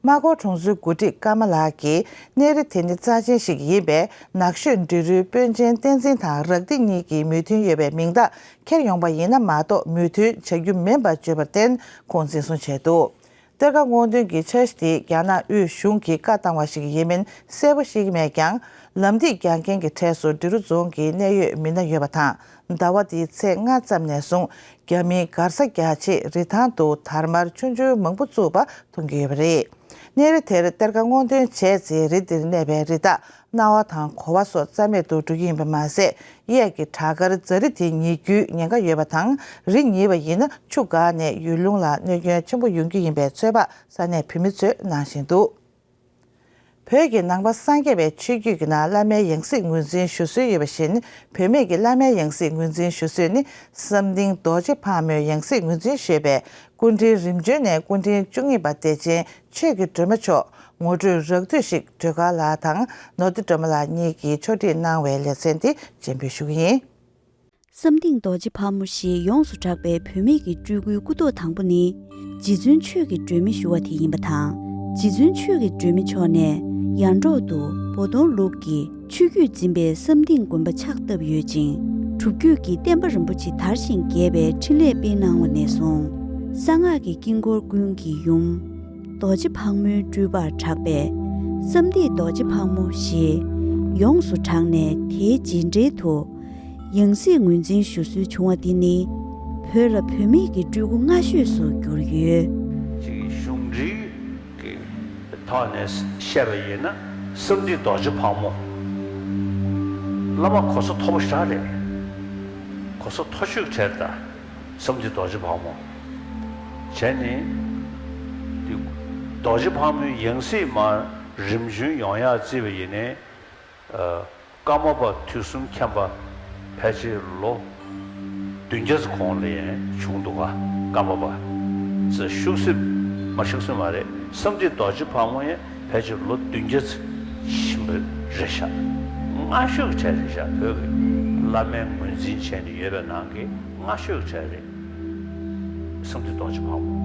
མར་སྐོར་གྲོང་ཚོའི་འགོ་ཁྲིད་ཀརྨ་ལགས་ཀྱིས། གནས་རི་དེ་ནི་རྩ་ཆེན་ཞིག་ཡིན་པས། ནགས་ཤོད་འབྲི་རུའི་དཔོན་ཆེན་བསྟན་འཛིན་དང་རག་སྡིས་གཉིས་ཀྱི་མོས་མཐུན་ཡོད་པའི་མིང་རྟགས་འཁྱེར་ཡོང་པ་ཡིན་ན་མ་གཏོགས་མོས་མཐུན་བྱ་རྒྱུ་མིན་པར་བརྗོད་པར་བརྟེན། ཁོང་འཛིན་བཟུང་བྱས་འདུག་གཏེར་ཁ་སྔོག་འདོན་གྱི་འཆར་གཞི་དེ་རྒྱ་ནག་དབུས་གཞུང་གིས་བཀའ་བཏང་བ་ཞིག་ཡིན་མིན་གསལ་པོ་ཤེས་ཀྱི་མེད་ཀྱང་། ལམ་འདེད་རྒྱག་མཁན་གྱི་གྲས་སུ་འབྲི་རུ་རྫོང་གི་གནད་ཡོད་མི་སྣ་ཡོད་པ་དང་། ཟླ་བ་འདིའི་ཚེས་ལྔ་ཙམ་ནས་བཟུང་རྒྱ་མིའི་མགར་ས་རྒྱག་ཆེད་རི་ཐང་དུ་དར་དམར་ཆུང་ཆུང་མང་པོ་བཙུགས་པ་མཐོང་གི་ཡོད་པ་རེད། གནས་རི་དེར་གཏེར་ཁ་སྔོག་འདོན་བྱས་ཚེ་རི་འདིར་གནས་པའི་རི་དྭགས་གནའ་བ་དང་གོ་བ་སོགས་རྩ་མེད་དུ་འགྲོ་གི་ཡིན་པ་མ་ཟད། གཡས་ཀྱི་བྲག་དཀར་རྫ་རི་དེ་ཉིལ་རྒྱུའི་ཉེན་ཁ་ཡོད་པ་དང་། རི་ཉིལ་བ་ཡིན་ན་ཆུ་འགགས་ནས་ཡུལ་ལུང་ལ་གནོད་སྐྱོན་ཆེན་པོ་ཡོང་རྒྱུ་ཡིན་པའི་ཚོད་དཔག་ས་གནས་བོད་མི་ཚོས་གནང་བཞིན་འདུག་བོད་ཀྱི་ནང་པ་སངས་རྒྱས་པའི་ཆོས་བརྒྱུད་ཀྱི་ནང་བླ་མའི་ཡང་སྲིད་ངོས་འཛིན་ཞུ་སྲོལ་ཡོད་པ་བཞིན། བུད་མེད་ཀྱི་བླ་མའི་ཡང་སྲིད་ངོས་འཛིན་ཞུ་སྲོལ་ནི། བསམ་གཏན་རྡོ་རྗེ་ཕག་མོའི་ཡང་སྲིད་ངོས་འཛིན་ཞུས་པའི་སྐུ་ཕྲེང་རིམ་བྱོན་ནས་སྐུ་ཕྲེང་བཅུ་གཉིས་པ་བདེ་ཆེན་ཆོས་ཀྱི་སྒྲོན་མ་མཆོག་ངོ་སྤྲོད་རགས་བསྡུས་ཤིག་སྒྲོལ་དཀར་ལགས་དང་ནོར་བདེ་སྒྲོལ་མ་ལགས་གཉིས་ཀྱིས་ཕྱོགས་སྒྲིག་གནང་བའི་ལེ་ཚན་འདི་སྤྱན་འབུལ་ཞུ་གི་ཡིན། བསམ་གཏན་རྡོ་རྗེ་ཕག་མོ་ཞེས་ཡོངས་སུ་གྲགས་པའི་བུད་མེད་ཀྱི་སྤྲུལ་སྐུའི་སྐུ་ཐོག་དང་པོ་ནི། རྗེ་བཙུན་ཆོས་ཀྱི་སྒྲོན་མེ་ཞུ་བ་དེ་ཡིན་པ་དང་། རྗེ་བཙུན་ཆོས་ཀྱི་སྒྲོན་མེ་མཆོག་ནས་ཡར་འབྲོག་ཏུ་བོ་དོང་ལུགས་ཀྱི་ཆོས་བརྒྱུད་འཛིན་པའི་བསམ་གཏན་དགོན་པ་ཕྱག་བཏབ་ཡོད་ཅིང་། སྒྲུབ་བརྒྱུད་ཀྱི་བསྟན་པ་རིན་པོ་ཆེ་དར་ཞིང་རྒྱས་པའི་འཕྲིན་ལས་སྤེལ་གནང་བ་ནས་བཟུང་། གསང་སྔགས་ཀྱི་དཀྱིལ་འཁོར་ཀུན་གྱི་ཡུམ། རྡོ་རྗེ་ཕག་མོའི་སྤྲུལ་པར་གྲགས་པས། བསམ་གཏན་རྡོ་རྗེ་ཕག་མོ་ཞེས་ཡོངས་སུ་གྲགས་ནས། དེའི་རྗེས་འབྲེལ་དུ། ཡང་སྲིད་ངོས་འཛིན་ཞུ་སྲོལ་བྱུང་བ་འདི་ནི། བོད་ལ་བུད་མེད་ཀྱི་སྤྲུལ་སྐུ་སྔ་ཤོས་སུ་གྱུར་ཡོད། ཅིག་གཞུང་འབྲེལ་གྱི་ཐོག་ནས་བཤད་པ་ཡིན་ན། བསམ་གཏན་རྡོ་རྗེ་ཕག་མོ། བླ་མ་གོ་ས་མཐོ་པོ་ཞེ་དྲག་རེད། གོ་ས་མཐོ་ཤོས་གྲས་ད་བསམ་གཏན་རྡོ་རྗེ་ཕག་མོ། བྱས་ནས་འདི་རྡོ་རྗེ་ཕག་མོའི་ཡང་སྲིད་མར་རིམ་བྱོན་ཡོང་ཡག་བརྩིས་པ་ཡིན་ནའི། ཨ། ཀརྨ་པ་དུས་གསུམ་མཁྱེན་པ་ཕལ་ཆེར་ལོ་བདུན་བརྒྱ་ཙམ་གོང་ལ་ཡང་བྱུང་འདུག་ག། ཀརྨ་པ་ཚེ་ཤུགས་གསོས་མ། ཤུགས་གསོས་མ་རེད། བསམ་གཏན་རྡོ་རྗེ་ཕག་མོ་ཡང་ཕལ་ཆེར་ལོ་བདུན་བརྒྱ་ཙམ་ཕྱིན་པ་རེད་ཤག། སྔ་ཤོས་ཀྱི་གྲས་རེད་ཤག། བོད་ཀྱི་བླ་མའི་ངོས་འཛིན་བྱས་ནས་ཡོད་པའི་ནང་གི་སྔ་ཤོས་ཀྱི་གྲས་རེད། བསམ་གཏན་རྡོ་རྗེ་ཕག་མོ།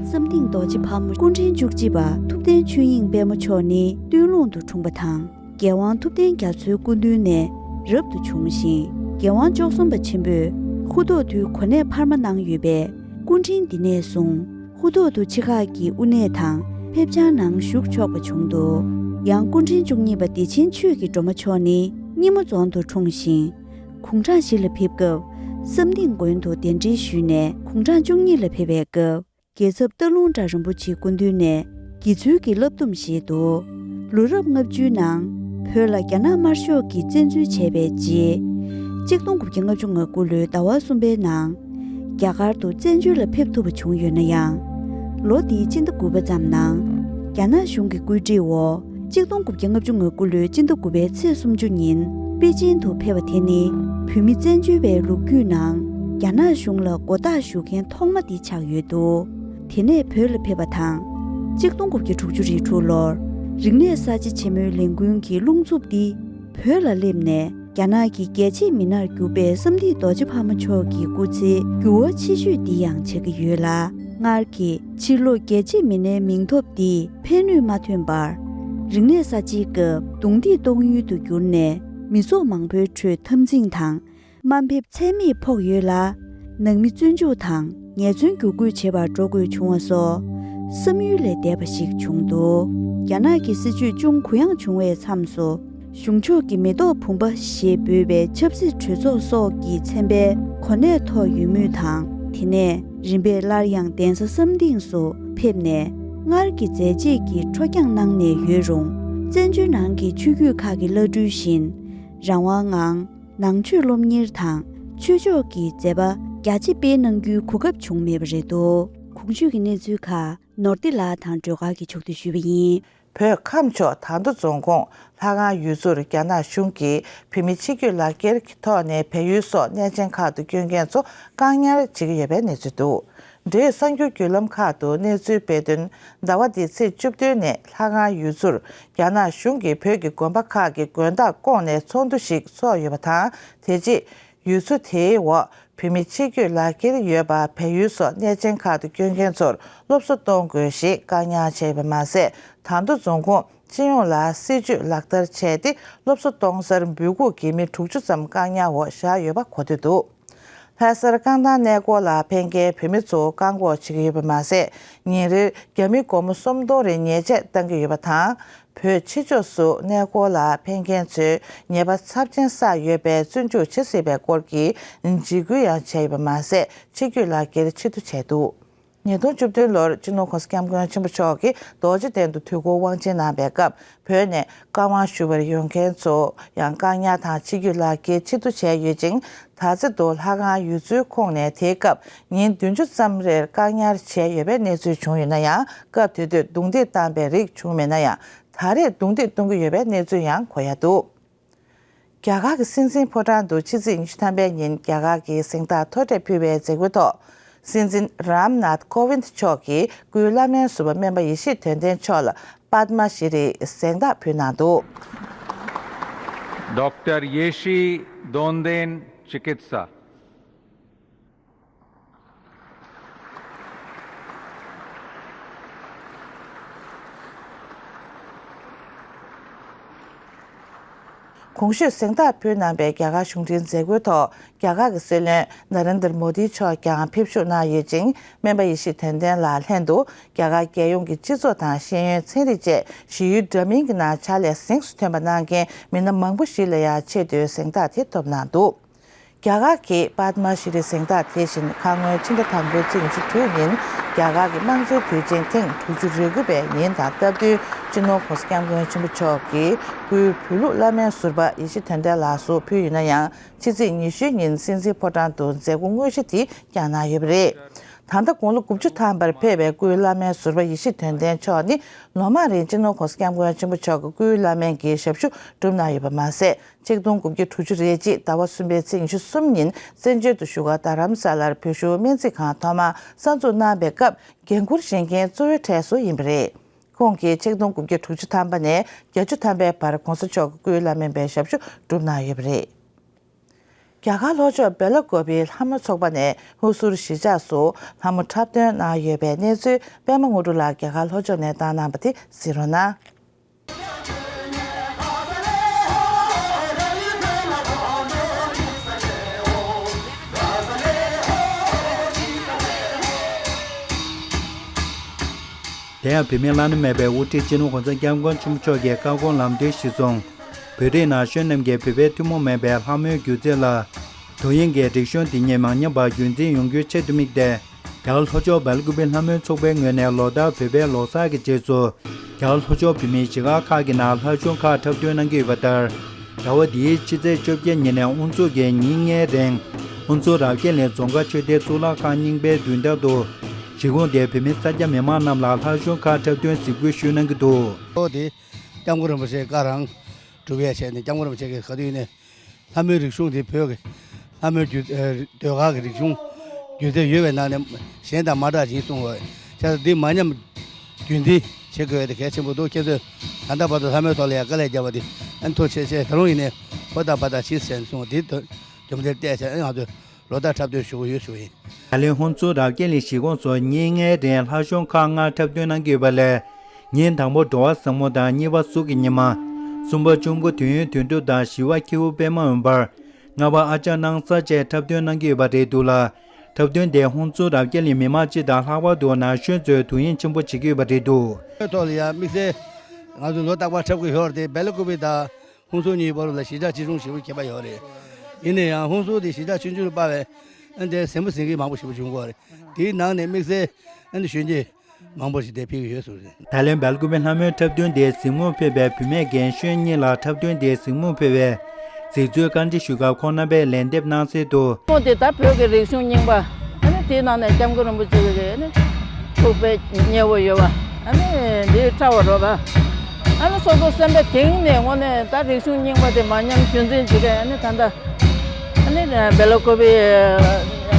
བསམ་གཏན་རྡོ་རྗེ་ཕག་མོ་སྐུ་ཕྲེང་བཅུ་གཅིག་པ་ཐུབ་བསྟན་ཆོས་དབྱིངས་དཔལ་མོ་མཆོག་ནི་སྟོད་ལུང་དུ་འཁྲུངས་པ་དང་། རྒྱལ་དབང་ཐུབ་བསྟན་རྒྱ་མཚོའི་སྐུ་མདུན་ནས་རབ་ཏུ་བྱུང་ཞིང་། རྒྱལ་དབང་བཅུ་གསུམ་པ་ཆེན་པོས་ཧུ་ཐོག་ཏུ་གོ་གནས་འཕར་མ་གནང་ཡོད་པས། སྐུ་ཕྲེང་འདི་ནས་བཟུང་ཧུ་ཐོག་ཏུ་ཆེ་ཁག་གི་དབུ་གནས་དང་ཕེབས་བྱར་ནང་ཞུགས་ཆོག་པ་བྱུང་འདུག། ཡང་སྐུ་ཕྲེང་བཅུ་གཉིས་པ་བདེ་ཆེན་ཆོས་ཀྱི་སྒྲོལ་མ་མཆོག་ནི་སྙེ་མོ་རྫོང་དུ་འཁྲུངས་ཤིང་། དགུང་གྲངས་བཞི་ལ་ཕེབས་སྐབས། བསམ་སྡིངས་དགོན་དུ་གདན་འདྲེན་ཞུས་ནས་དགུང་གྲངས་བཅུ་གཉིས་ལ་ཕེབས་པའི་སྐབས། རྒྱལ་ཚབ་སྟག་ལུང་བྲག་རིན་པོ་ཆེའི་སྐུ་མདུན་ནས་དགེ་ཚུལ་གྱི་བསླབ་སྡོམ་བཞེས་འདུག། ལོ་རབས་ལྔ་བཅུའི་ནང་བོད་ལ་རྒྱ་ནག་དམར་ཤོག་གིས་བཙན་འཛུལ་བྱས་པའི་རྗེས། གཅིག་སྟོང་དགུ་བརྒྱ་ལྔ་བཅུ་ང་དགུ་ལོའི་ཟླ་བ་གསུམ་པའི་ནང་རྒྱ་གར་དུ་བཙན་བྱོལ་ལ་ཕེབས་ཐུབ་པ་བྱུང་ཡོད་ན་ཡང་། ལོ་འདིའི་སྤྱི་ཟླ་དགུ་པ་ཙམ་ནང་རྒྱ་ནག་གཞུང་གི་བཀོད་སྒྲིག་འོག་གཅིག་སྟོང་དགུ་བརྒྱ་ལྔ་བཅུ་ང་དགུ་ལོའི་སྤྱི་ཟླ་དགུ་པའི་ཚེས་སུམ་ཅུ་ཉིན་པེ་ཅིན་དུ་ཕེབས་པ་དེ་ནི་བོད་མི་བཙན་བྱོལ་བའི་ལོ་རྒྱུས་ནང་རྒྱ་ནག་གཞུང་ལ་མགོ་བཏགས་ཞུ་མཁན་ཐོག་མ་དེ་ཆགས་ཡོད་འདུག། དེ་ནས་བོད་ལ་ཕེབས་པ་དང་། གཅིག་སྟོང་དགུ་བརྒྱ་དྲུག་ཅུ་རེ་དྲུག་ལོར་རིག་གནས་གསར་བརྗེ་ཆེན་མོའི་ལས་འགུལ་གྱི་རླུང་འཚུབ་འདི་བོད་ལ་སླེབས་ནས། རྒྱ་ནག་གི་རྒྱལ་གཅེས་མི་སྣར་གྱུར་པའི་བསམ་སྡིངས་རྡོ་རྗེ་ཕག་མོ་མཆོག་གི་སྐུ་ཚེའི་འགྱུར་བ་ཆེ་ཤོས་འདི་ཡང་ཆགས་ཀྱི་ཡོད་ལ། སྔར་གྱི་ཕྱིར་ལོག་རྒྱལ་གཅེས་མི་སྣའི་མིང་ཐོབ་འདིས་ཕན་ནུས་མ་ཐོན་པར། རིག་གནས་གསར་བརྗེའི་སྐབས་རྡུང་རྡེག་གཏོང་ཡུལ་དུ་གྱུར་ནས། མི་ཚོགས་མང་པོའི་ཁྲོད་འཐབ་འཛིང་དང་། དམའ་འབེབས་ཚད་མེད་ཕོག་ཡོད་ལ། ནང་མི་བཙོན་འཇུག་དང་ཉེས་ཚབས་བསྒྱུར་བཀོད་བྱེད་པར་འགྲོ་དགོས་བྱུང་བ་སོགས། བསམ་ཡུལ་ལས་འདས་པ་ཞིག་བྱུང་འདུག། རྒྱ་ནག་གི་སྲིད་བྱུས་ཅུང་གུ་ཡངས་བྱུང་བའི་མཚམས་སུ། གཞུང་ཕྱོགས་ཀྱི་མེ་ཏོག་བུམ་པ་ཞེས་འབོད་པའི་ཆབ་སྲིད་གྲོས་ཚོགས་སོགས་ཀྱི་ཚན་པའི་གོ་གནས་ཐོབ་ཡོད་མུས་དང་། དེ་ནས་རིམ་པས་སླར་ཡང་གདན་ས་བསམ་སྡིངས་སུ་ཕེབས་ནས། སྔར་གྱི་མཛད་རྗེས་ཀྱི་ཁྲོ་རྒྱང་གནང་ནས་ཡོད་རུང་། བཙན་བྱོལ་ནང་གི་ཆོས་བརྒྱུད་ཁག་གི་བླ་སྤྲུལ་བཞིན་རང་དབང་ངང་ནང་ཆོས་སློབ་གཉེར་དང་ཆོས་ཕྱོགས་ཀྱི་མཛད་པ་རྒྱ་ཆེ་སྤེལ་གནང་རྒྱུའི་གོ་སྐབས་བྱུང་མེད་པ་རེད་འདུག། གོང་ཞུས་ཀྱི་གནས་ཚུལ་ཁག་ནོར་བདེ་ལགས་དང་སྒྲོལ་དཀར་གྱིས་ཕྱོགས་བསྡུས་ཞུས་པ་ཡིན། བོད་ཁམས་ཕྱོགས་དར་མདོ་རྫོང་ཁོངས་ལྷ་ཁང་ཡུལ་ཚོར་རྒྱ་ནག་གཞུང་གིས་བོད་མི་ཕྱི་སྐྱོད་ལག་འཁྱེར་གྱི་ཐོག་ནས་བལ་ཡུལ་སོགས་གནས་ཆེན་ཁག་ཏུ་བསྐྱོད་མཁན་ཚོ་བཀག་ཉར་བྱེད་ཀྱི་ཡོད་པའི་གནས་ཚུལ་འདུག། འབྲེལ་ཡོད་གསར་འགྱུར་བརྒྱུད་ལམ་ཁག་ཏུ་གནས་ཚུལ་སྤེལ་དོན། ཟླ་བ་འདིའི་ཚེས་བཅུ་བདུན་ནས་ལྷ་ཁང་ཡུལ་ཚོར་རྒྱ་ནག་གཞུང་གིས་བོད་ཀྱི་དགོན་པ་ཁག་གི་དགོན་བདག་བསྐོངས་ནས་ཚོགས་འདུ་ཞིག་ཚོགས་ཡོད་པ་དང་། དེ་རྗེས་ཡུལ་ཚོ་དེའི་འོག་བོད་མི་ཕྱི་སྐྱོད་ལག་འཁྱེར་ཡོད་པ་བལ་ཡུལ་སོགས་གནས་ཆེན་ཁག་ཏུ་བསྐྱོད་མཁན་ཚོར་སློབ་གསོ་གཏོང་དགོས་ཞེས་བཀག་ཉར་བྱས་ཡོད་པ་མ་ཟད། དར་མདོ་རྫོང་ཁོངས་སྤྱི་ཡོངས་ལ་སྲིད་བྱུས་ལག་བསྟར་བྱས་ཏེ། སློབ་གསོ་གཏོང་སར་འབོད་འགུག་གིས་མི་དྲུག་ཅུ་ཙམ་བཀག་ཉར་འོག་བཞག་ཡོད་པ་གོ་ཐོས་འདུག། ལྷ་སར་རྐང་ཐང་གནས་སྐོར་ལ་ཕེབས་མཁན་བོད་མི་ཚོ་བཀག་འགོག་བྱེད་ཀྱི་ཡོད་པ་མ་ཟད། ཉིན་རེར་རྒྱ་མི་སྒོར་མོ་སུམ་སྟོང་རེ་ཉེས་ཆད་གཏང་གི་ཡོད་པ་དང་། བོད་ཕྱི་ཕྱོགས་སུ་གནས་སྐོར་ལ་ཕེབས་མཁན་ཚོས་ཉེས་པ་ཚབས་ཆེན་བསགས་ཡོད་པས་བཙོན་འཇུག་བྱེད་སྲིད་པའི་སྐོར་གྱི་འཇིགས་སྐུལ་ཡང་བྱས་ཡོད་པ་མ་ཟད། ཕྱི་སྐྱོད་ལག་འཁྱེར་ཕྱིར་བསྡུ་བྱས་འདུག། ཉིས་སྟོང་བཅུ་བདུན་ལོར་སྤྱི་ནོར་༸གོང་ས་༸སྐྱབས་མགོན་ཆེན་པོ་མཆོག་གིས་རྡོ་རྗེ་གདན་དུ་དུས་འཁོར་དབང་ཆེན་གནང་བའི་སྐབས། བོད་ནས་བཀའ་དབང་ཞུ་བར་ཡོང་མཁན་ཚོ་ཡང་བཀག་ཉར་དང་ཕྱི་སྐྱོད་ལག་འཁྱེར་ཕྱིར་བསྡུ་བྱས་ཡོད་ཅིང་། ད་ཚེ་སྟོད་ལྷ་ཁང་ཡུལ་ཚོའི་ཁོངས་ནས་དེའི་སྐབས་ཉིན་བདུན་ཅུ་ཙམ་རེར་བཀག་ཉར་བྱས་ཡོད་པའི་གནས་ཚུལ་བྱུང་ཡོད་ན་ཡང་། སྐབས་དེ་དུས་རྡུང་རྡེག་བཏང་པའི་རིགས་བྱུང་མེད་ན་ཡང་། ད་རེས་རྡུང་རྡེག་གཏོང་གི་ཡོད་པའི་གནས་ཚུལ་ཡང་གོ་ཡ་འདུག། རྒྱ་གར་གྱི་སྲིད་འཛིན་ཕོ་བྲང་དུ་ཕྱི་ཚེས་ཉི་ཤུ་ཐམ་པའི་ཉིན་རྒྱ་གར་གྱི་གཟེངས་རྟགས་མཐོ་གྲས་ཕུལ་བའི་མཛད་སྒོའི་ཐོག། སྲིད་འཛིན་རམ་ནཱཐ་ཀོ་ཝིན་མཆོག་གིས་སྐུའི་བླ་སྨན་ཟུར་པ་སྨན་པ་ཡེ་ཤེས་དོན་ལྡན་མཆོག་ལ་པདྨ་ཤྲི་གཟེངས་རྟགས་ཕུལ་གནང་འདུག། Doctor Yeshi Donden Chikitsa. གོང་ཞུས་གཟེངས་རྟགས་ཕུལ་གནང་པའི་རྒྱ་གར་གཞུང་འབྲེལ་མཛད་སྒོའི་ཐོག་རྒྱ་གར་གྱི་སྲིད་བློན་ན་རེན་དར་མོ་དི་མཆོག་ཀྱང་ཕེབས་ཞུགས་གནང་ཡོད་ཅིང་། སྨན་པ་ཡེ་ཤེས་དོན་ལྡན་ལགས་ལྷན་དུ་རྒྱ་གར་རྒྱལ་ཡོངས་ཀྱི་སྤྱི་ཚོགས་དང་ཤེས་ཡོན་ཚན་རིག་བཅས་ཞི་ཡུལ་འདྲ་མིན་གྱི་ནང་ཕྱག་ལས་གཟེངས་སུ་ཐོན་པ་གནང་མཁན་མི་སྣ་མང་པོ་ཞིག་ལ་ཡང་ཆེ་བསྟོད་གཟེངས་རྟགས་དེ་ཐོབ་གནང་འདུག། རྒྱ་གར་གྱི་པདྨ་ཤྲི་གཟེངས་རྟགས་དེ་བཞིན་ཁ་སྔོན་ཕྱི་ཟླ་དང་པོའི་ཚེས་ཉི་ཤུ་དྲུག་ཉིན་རྒྱ་གར་གྱི་དམངས་གཙོའི་དུས་ཆེན་ཐེངས་དྲུག་ཅུ་རེ་དགུ་པའི་ཉིན་དང་སྟབས་བསྟུན་སྤྱི་ནོར་༸གོང་ས་༸སྐྱབས་མགོན་ཆེན་པོ་མཆོག་གིས་སྐུའི་བོད་ལུགས་བླ་མའི་ཟུར་པ་ཡེ་ཤེས་དོན་ལྡན་ལགས་སུ་ཕུལ་ཡོད་ན་ཡང་། ཕྱི་ཚེས་ཉི་ཤུའི་ཉིན་སྲིད་འཛིན་ཕོ་བྲང་དུ་མཛད་སྒོ་དངོས་གཞི་དེ་བསྐྱངས་གནང་ཡོད་པ་རེད། ད་ལྟ་དགུང་ལོ་དགུ་བཅུ་ཐམ་པར་ཕེབས་པའི་སྐུའི་བླ་མའི་ཟུར་པ་ཡེ་ཤེས་དོན་ལྡན་མཆོག་ནི་ལོ་མང་རིང་སྤྱི་ནོར་༸གོང་ས་༸སྐྱབས་མགོན་ཆེན་པོ་མཆོག་གི་སྐུའི་བླ་སྨན་གྱི་ཞབས་ཞུ་བསྒྲུབས་གནང་ཡོད་པ་མ་ཟད། ཆིག་སྟོང་དགུ་བརྒྱ་དྲུག་ཅུ་རེ་གཅིག་ཟླ་བ་གསུམ་པའི་ཚེས་ཉི་ཤུ་གསུམ་ཉིན་བཙན་བྱོལ་དུ་བཞུགས་སྒར་རྡ་རམ་ས་ལར་བོད་གཞུང་སྨན་རྩིས་ཁང་ཐོག་མར་གསར་འཛུགས་གནང་བའི་སྐབས་འགན་འཁུར་བཞེས་མཁན་གཙོ་བོའི་གྲས་སུ་ཡིན་པ་རེད། ཁོང་གིས་ཆིག་སྟོང་དགུ་བརྒྱ་དྲུག་ཅུ་ཐམ་པ་ནས་བརྒྱད་ཅུ་ཐམ་པའི་བར་༸གོང་ས་མཆོག་གི་སྐུའི་བླ་སྨན་པའི་ཞབས་ཞུ་བསྒྲུབས་གནང་ཡོད་པ་རེད། རྒྱ་གར་ལྷོ་ཕྱོགས་སྦེ་ལ་ཀོ་པིའི་ལྷ་མོ་ཚོགས་པ་ནས་ཧུན་སུར་གཞིས་ཆགས་སུ་ལྷ་མོ་འཁྲབ་སྟོན་གནང་ཡོད་པའི་གནས་ཚུལ་པད་མ་དངོས་གྲུབ་ལགས་རྒྱ་གར་ལྷོ་ཕྱོགས་ནས་བཏང་གནང་བ་དེ་གཟིགས་རོགས་གནང་། དེ་ཡང་བོད་མིའི་བླ་ན་མེད་པའི་དབུ་ཁྲིད་སྤྱི་ནོར་༸གོང་ས་༸སྐྱབས་མགོན་ཆེན་པོ་མཆོག་གི་བཀའ་དགོངས་ལམ་སྟོན་གཞིར་བཟུང་། བོད་རིགས་ན་གཞོན་རྣམས་ཀྱིས་བོད་པའི་ཐུན་མོང་མིན་པའི་ལྷ་མོའི་སྒྱུ་རྩལ་ལ། དོ་དབྱིངས་ཀྱི་རིག་གཞུང་འདི་ཉིད་མ་ཉམས་པར་རྒྱུན་འཛིན་ཡོང་རྒྱུའི་ཆེད་དུ་དམིགས་ཏེ། རྒྱ་གར་ལྷོ་ཕྱོགས་སྦེལ་ཀུ་པེ་ལྷ་མོའི་ཚོགས་པའི་ངོས་ནས་ལོ་ལྟར་བོད་པའི་ལོ་གསར་གྱི་རྗེས་སུ། རྒྱ་གར་ལྷོ་ཕྱོགས་བོད་མིའི་གཞིས་སྒར་ཁག་གི་ནང་ལྷ་གཞུང་ཁག་འཁྲབ་སྟོན་གནང་གི་ཡོད་པ་ལྟར། ཟླ་བ་འདིའི་ཕྱི་ཚེས་བཅོ་བརྒྱད་ཉིན་ནས་དབུ་འཛུགས་ཀྱིས་ཉིན་ལྔའི་རིང་། ཧུན་སུར་རབ་རྒྱས་གླིང་རྫོང་དཀར་ཆོས་སྡེའི་གཙུག་ལག་ཁང་རྙིང་པའི་མདུན་ཐང་དུ། གཞིས་ཁོངས་དེའི་བོད་མི་ས་སྐྱ་མི་མང་རྣམས་ལ་ལྷ་གཞུང་ཁག་འཁྲབ་སྟོན་གཟིགས་འབུལ་ཞུས་གནང་གི་འདུག། ཨོ་དེ་སྐྱབས་མགོན་རིན་པོ་ཆེ་བཀའ་རང་སྒྲུབ་ཡས་བྱས་ནས་སྐྱབས་མགོན་རིན་པོ་ཆེ་གིས་ག་དུས་ནས། ལྷ་མོའི་རིག་གཞུང་དེ་བོད་ཀྱི་ལྷ་མོའི་རྒྱུད་ཨ་ཟློས་གར་གྱི་རིག་གཞུང་སྒྱུ་རྩལ་ཡོད་པའི་ནང་ནས་གཞན་དང་མ་འདྲ་ཞིག་གསུངས་པ་བྱས་ཙང་འདི་མ་ཉམས་རྒྱུན་འཛིན་བྱེད་དགོས་པ་དེ་གལ་ཆེན་པོ་འདུག། ཁྱེད་ཚོས་ད་ལྟ་བར་དུ་ལྷ་མོའི་ཐོག་ལ་ཡང་དཀའ་ལས་བརྒྱབ་པ་དེ་ཨ་ཐུགས་རྗེ་ཆེ། ད་རུང་ཡིན་ནའི་ཧོར་ད་བར་ད་ཕྱིན་ཟེར་གསུངས་པ་དེ་རྒྱུ་མཚན་བལྟས་བྱས་ཨ་ང་ཚོས་ལོ་ལྟར་འཁྲབ་སྟོན་ཞུ་གི་ཡོད་ཞུ་བ་ཡིན། ད་ལན་ཧུན་སུར་རབ་རྒྱས་གླིང་གཞིས་ཁོངས་སུ་ཉིན་ལྔའི་རིང་ལྷ་གཞུང་ཁག་ལྔ་འཁྲབ་སྟོན་གནང་གི་ཡོད་པ་ལས། ཉིན་དང་པོ་འགྲོ་བ་བཟང་མོ་དང་གཉིས་པ་གཟུགས་ཀྱི་ཉི་མ། གསུམ་པ་གཅུང་པོ་དུས་ཡུན་དོན་གྲུབ་དང་བཞི་པ་ཁྱེའུ་པད་མ་འོད་འབར། ལྔ་པ་ཨ་ཅག་སྣང་ས་བཅས་འཁྲབ་སྟོན་གནང་གི་ཡོད་པ་རེད་འདུག་ལ། འཁྲབ་སྟོན་དེ་ཧུན་སུར་རབ་རྒྱས་གླིང་མི་མང་སྤྱི་དང་ལྷག་པར་དུ་ན་གཞོན་ཚོས་དོ་དབྱིངས་ཆེན་པོ་བྱེད་ཀྱི་ཡོད་པ་རེད་འདུག། ཐོག་ལ་ཡང་དམིགས་བསལ་ང་ཚོ་ལོ་རྟག་པར་འཁྲབ་ཀྱི་ཡོད་རེད་དེ་སྦེལ་ཀོབ་པི་དང་། ཧུན་སུར་གཉིས་བར་ལ་གཞིས་ཆགས་གཅིག་མཚུངས་ཞེ་པོ་ཁྱད་པར་ཡོད་རེད། ཡིན་ན་ཡང་ཧུན་སུར་དེ་གཞིས་ཆགས་ཆུང་ཆུང་ལ་དཔག་པའི་ཨ་འདྲའི་ཟིན་པ་ཟིན་གྱི་མང་པོ་ཞེ་པོ་བྱུང་གི་ཡོད་རེད། དེའི་ནང་ནས་དམིགས་བསལ་ཨ་འདྲ་གཞོན་སྐྱེས་མང་པོ་ཞིག་དེ་ཕེབས་ཀྱི་ཡོད་ཟེར་རེད། ད་ལན་སྦེལ་ཀུ་པེ་ལྷ་མོའི་འཁྲབ་སྟོན་དེའི་གཟིགས་མོར་ཕེབས་པའི་བུད་མེད་རྒན་གཞོན་གཉིས་ལ་འཁྲབ་སྟོན་དེའི་གཟིགས་མོར་ཕེབས་པའི་གཟིགས་ཚུལ་བཀའ་འདྲི་ཞུ་སྐབས་ཁོང་རྣམ་པས་ལན་འདེབས་གནང་གསལ་དུ། ཁོང་དེ་ད་བོད་ཀྱི་རིག་གཞུང་རྙིང་པ། ཨ་ནི་དེའི་ནང་ནས་སྐྱབས་མགོན་རིན་པོ་ཆེ་གི་ཨ་ནི་ཐུགས་དཔེ་མཉེས་པོ་ཡོད་པ། ཨ་ནི་འདི་ཁྲ་བ་རོ་པ། ཨ་ནི་སོ་སོ་སེམས་པའི་གཏིང་ནས་དངོས་གནས་ད་རིག་གཞུང་རྙིང་པ་དེ་མ་ཉམས་རྒྱུན་འཛིན་བྱེད་མཁན་ཨ་ནི་ད་ལྟ་ཨ་ནི་སྦེལ་ཀོབ་པི་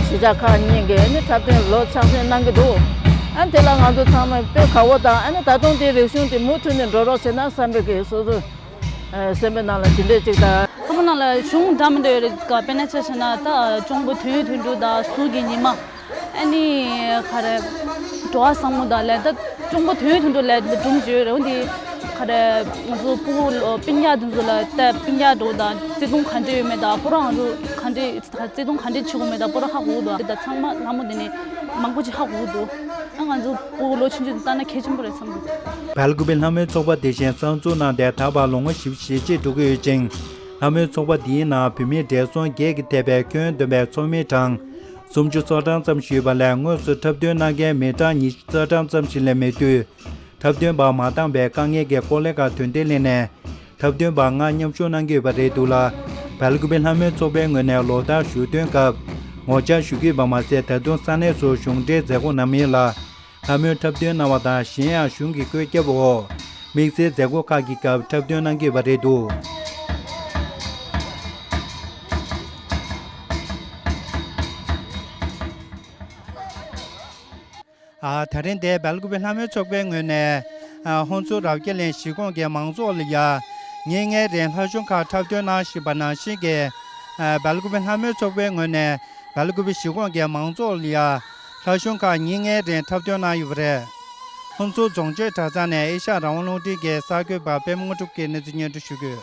གཞིས་ཆགས་ཁག་གཉིས་ཀྱིས་ཨ་ནི་འཁྲབ་སྟོན་ལོ་ཆ་ཚང་གནང་གི་འདུག། ཨ་ནི་དེ་ལ་ང་ཚོ་ཚང་མ་དཔེ་དགའ་པོ་དང་ཨ་ནི་ད་དུང་དེའི་རིག་གཞུང་དེ་མུ་མཐུད་ནས་འགྲོ་རོགས་བྱེད་ན་བསམ་པའི་གི་སོ་སོ། ཨ་སེམས་པའི་ནང་ལ་དེ་འདྲས་ཅིག་དང་། ལྷ་མོ་ནང་ལ་གཞུང་འདྲ་མི་འདྲ་ཡོད་རེད་ཀ། དཔེར་ན་ཆ་བཞག་ན་ད་གཅུང་པོ་དུས་ཡུན་དོན་གྲུབ་དང་གཟུགས་ཀྱི་ཉི་མ། ཨ་ནི་ག་རེ། འགྲོ་བ་བཟང་མོ་དང་ལས་ད་གཅུང་པོ་དུས་ཡུན་དོན་གྲུབ་ལས་སྒྲུང་བརྗོད་རེད། འོན་ཏེ་ག་རེ། ང་ཚོ་སྤུ་གུ་ལོ་སྤུན་ཀྱག་དེ་ཚོ་ལ་ད་སྤུན་ཀྱག་འགྲོ་དང་བརྩེ་དུང་ག་འདྲས་ཡོད་མེད་དང་སྤུ་ར་ང་ཚོ་ག་འདྲས་བརྩེ་དུང་ག་འདྲས་བྱེད་དགོས་མེད་དང་སྤུ་ར་ཧ་གོ་གི་འདུག། དེ་དག་ཚང་མ་ལྷ་མོ་དེ་ནས་མང་པོ་ཅིག་ཧ་གོ་གི་འདུག། ཨ་ང་ཚོ་སྤུ་གུ་ལོ་ཆུང་ཆུང་ལྟ་ན་གལ་ཆེན་པོ་རེད་བསམ་གི་འདུག། སྦེལ་ཀུ་པེ་ལྷ་མོའི་ཚོགས་པ་དེ་བཞིན་གསར་འཛུགས་གནང་སྟེ་ད་བར་ལོ་ངོ་བཞི་བཅུ་ཞེ་གཅིག་འགྲོ་གི་ཡོད་ཅིང་། ལྷ་མོའི་ཚོགས་པ་འདིའི་ནང་བོད་མིའི་བགྲེས་སོང་བརྒྱད་ཀྱི་ཐེ་བའི་ཁྱོན་བསྡོམས་པའི་ཚོགས་མི་གྲངས་སུམ་ཅུ་སོ་གྲངས་ཙམ་ཞིག་ཡོད་པ་ལས་དངོས་སུ་འཁྲབ་སྟོན་གནང་མཁན་མི་གྲངས་ཉི་ཤུ་རྩ་གྲངས་ཙམ་ཞིག་ལས་མེད་དུས། འཁྲབ་སྟོན་པ་མ་འདང་བའི་དཀའ་ངལ་གྱི་སྐོར་ལས་ཀ་དོན་ལྡན་གླེང་ནས། འཁྲབ་སྟོན་པ་ལྔ་མཉམ་ཞུགས་གནང་གི་ཡོད་པ་རེད་འདུག་ལ། སྦེལ་ཀུ་པེ་ལྷ་མོའི་ཚོགས་པའི་ངོས་ནས་ལོ་ལྟར་བཞུགས་ཐོན་སྐབས་ངོ་བཅར་ཞུ་གི་ཡོད་པ་མ་ཟད་ད་དུང་ས་གནས་སུ་གཞུང་འབྲེལ་མཛད་སྒོ་གནང་མིན་ལ། ལྷ་མོའི་འཁྲབ་སྟོན་གནང་བ་དང་གཞན་ཡང་གཞུང་གི་བཀོད་ཁྱབ་འོག་དམིགས་བསལ་མཛད་སྒོ་ཁག་གི་སྐབས་འཁྲབ་སྟོན་གནང་གི་ཡོད་པ་རེད་འདུག། ཨ་ད་རིང་འདིར་སྦེལ་ཀུ་པེ་ལྷ་མོའི་ཚོགས་པའི་ངོས་ནས་ཨ་ཧོན་སུར་རབ་རྒྱས་གླིང་གཞིས་ཁོངས་ཀྱི་མང་ཚོགས་ལ་ཡ་ཉིན་ལྔའི་རིང་ལྷ་གཞུང་ཁག་འཁྲབ་སྟོན་གནང་བཞིན་པ་ནང་བཞིན་གྱི་ཨ་སྦེལ་ཀུ་པེ་ལྷ་མོའི་ཚོགས་པའི་ངོས་ནས་སྦེལ་ཀུ་པེ་གཞིས་ཁོངས་ཀྱི་མང་ཚོགས་ལ་ཡ་ལྷ་གཞུང་ཁག་ཉིན་ལྔའི་རིང་འཁྲབ་སྟོན་གནང་ཡོད་པ་རེད། ཧོན་སུར་རྫོང་ཆོས་གྲྭ་ཚང་ནས་ཨེ་ཤ་ཡ་རང་དབང་རླུང་འཕྲིན་གྱི་གསར་འགོད་པ་པད་མ་དངོས་གྲུབ་ཀྱིས་གནས་ཚུལ་སྙན་སྒྲོན་ཞུ་གི་ཡོད།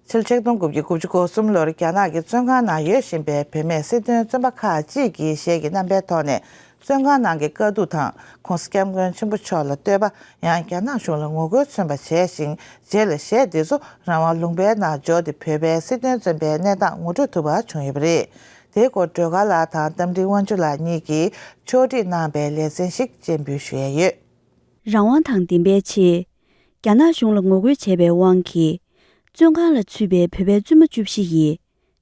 ཕྱི་ལོ་ཆིག་སྟོང་དགུ་བརྒྱ་དགུ་བཅུ་གོ་གསུམ་ལོར་རྒྱ་ནག་གི་བཙོན་ཁང་ནང་ཡོད་བཞིན་པའི་བུད་མེད་སྲིད་དོན་བཙོན་པ་ཁག་ཅིག་གི་གཞས་ཀྱི་རྣམ་པའི་ཐོག་ནས་ བཙོན་ཁང་ནང་གི་དཀའ་སྡུག་དང་། ྋགོང་ས་ྋསྐྱབས་མགོན་ཆེན་པོ་མཆོག་ལ་བསྟོད་པ། ཡང་རྒྱ་ནག་གཞུང་ལ་ངོ་རྒོལ་མཚོན་པ་བྱས་ཤིང་། རྗེས་ལ་གཞས་འདི་ཚོ་རང་དབང་ལུང་པའི་ནང་འབྱོར་ཏེ། བོད་པའི་སྲིད་དོན་བཙོན་པའི་གནས་སྟངས་ངོ་སྤྲོད་ཐུབ་པ་བྱུང་ཡོད་པ་རེད། དེའི་སྐོར་སྒྲོལ་དཀར་ལགས་དང་རྟ་མགྲིན་དབང་ཕྱུག་ལགས་གཉིས་ཀྱིས་ཕྱོགས་སྒྲིག་གནང་བའི་ལེ་ཚན་ཞིག་སྤྱན་འབུལ་ཞུ་ཡས་ཡོད། རང་དབང་དང་ལྡན་པའི་ཆེད། རྒྱ་ནག་གཞུང་ལ་ངོ་རྒོལ་བྱས་པའི་དབང་གིས། བཙོན་ཁང་ལ་ཚུད་པའི་བོད་པའི་བཙུན་མ་བཅུ་བཞི་ཡིས།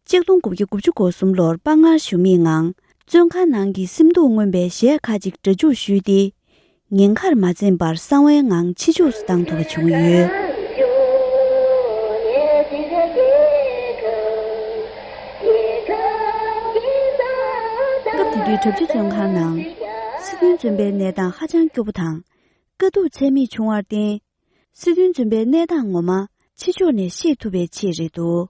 ཆིག་སྟོང་དགུ་བརྒྱ་དགུ་བཅུ་གོ་གསུམ་ལོར་དཔའ་ངར་ཞུམ་མེད་ངང་། བཙོན་ཁང་ནང་གི་སེམས་སྡུག་མངོན་པའི་གཞས་ཁག་ཅིག་སྒྲ་འཇུག་ཞུས་ཏེ། ཉེན་ཁར་མ་འཛེམས་པར་གསང་བའི་ངང་ཕྱི་ཕྱོགས་སུ་བཏང་ཐུབ་པ་བྱུང་ཡོད། སྐབས་དེ་དུས་དྲག་སྤྱོད་བཙོན་ཁང་ནང་། སྲིད་དོན་བཙོན་པའི་གནས་སྟངས་ཧ་ཅང་སྐྱོ་པོ་དང་། དཀའ་སྡུག་ཚད་མེད་བྱུང་བར་བརྟེན། སྲིད་དོན་བཙོན་པའི་གནས་སྟངས་ངོ་མ་ཕྱི་ཕྱོགས་ནས་ཤེས་ཐུབ་པའི་ཆེད་རེད་འདུག།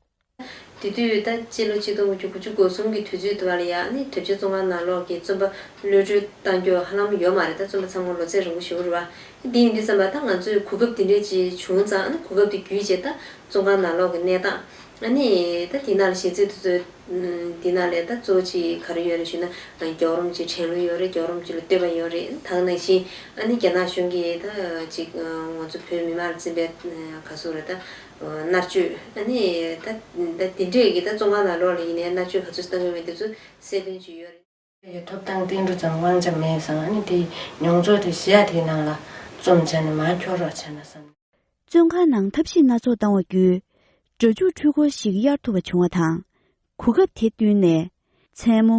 དེ་དུས་ད་སྤྱི་ལོ་ཆིག་སྟོང་དགུ་བརྒྱ་དགུ་བཅུ་གོ་གསུམ་གྱི་དུས་ཚོད་དུ་བ་ལ་ཡ་ནི་དྲག་སྤྱོད་བཙོན་ཁང་ནང་ལོགས་ཀྱི་བཙོན་པ་གློད་གྲོལ་བཏང་རྒྱུ་ཧ་ལམ་ཡོད་མ་རེད། ད་བཙོན་པ་ཚང་མ་ལོ་ཚད་རིང་པོ་ཞེ་པོ་རེད་བ། དེ་ཡིན་དུས་ཙམ་པ་ད་ང་ཚོས་གོ་སྐབས་དེ་འདྲས་ཅིག་བྱུང་ཙང་ཨ་ནི་གོ་སྐབས་དེ་བརྒྱུད་བྱས་ད་བཙོན་ཁང་ནང་ལོགས་ཀྱི་གནས་སྟངས། ཨ་ནི་ད་དེ་ནང་ལ་གཞས་ཚིག་དེ་ཚོ། འདི་ནང་ལས་ད་གཙོ་བོ་གཅིག་ག་རེ་ཡོད་རེད་ཞུས་ན། རྒྱལ་བ་རིན་པོ་ཆེའི་དྲན་གླུ་ཡོད་རེད། རྒྱལ་བ་རིན་པོ་ཆེ་ལ་བསྟོད་པ་ཡོད་རེད། ད་ག་ནང་བཞིན་ཨ་ནི་རྒྱ་ནག་གཞུང་གིས་ད་ཅིག་ང་ཚོ་བོད་མི་མང་ལ་བཙིན་པའི་ག་ཚོད་རེད་ད། མནར་གཅོད་ཨ་ནི་ད་ད་དེ་འདྲས་ཀྱི་ད་བཙོན་ཁང་ནང་ལོགས་ལ་ཡིན་ནའི་མནར་གཅོད་ག་ཚོད་བཏང་གི་ཡོད་མེད་དེ་ཚོ་གསལ་སྟོན་བྱས་ཡོད་རེད། ཐོབ་ཐང་བསྟན་འགྲོ་ཙམ་དབང་ཆ་མེད་ཙང་ཨ་ནི་དེ་མྱོང་ཚོར་དེ་གཞས་དེའི་ནང་ལ་རྩོམ་བྱས་ནས་མར་འཁྱོལ་རོགས་བྱས་ན་བསམ། བཙོན་ཁང་ནང་ཐབས་ཤེས་སྣ་ཚོགས་བཏང་བ་བརྒྱུད། སྒྲ་འཇུག་འཕྲུལ་འཁོར་ཞིག་གཡར་ཐུབ་པ་བྱུང་བ་དང་། གོ་སྐབས་དེ་བསྟུན་ནས་མཚན་མོ་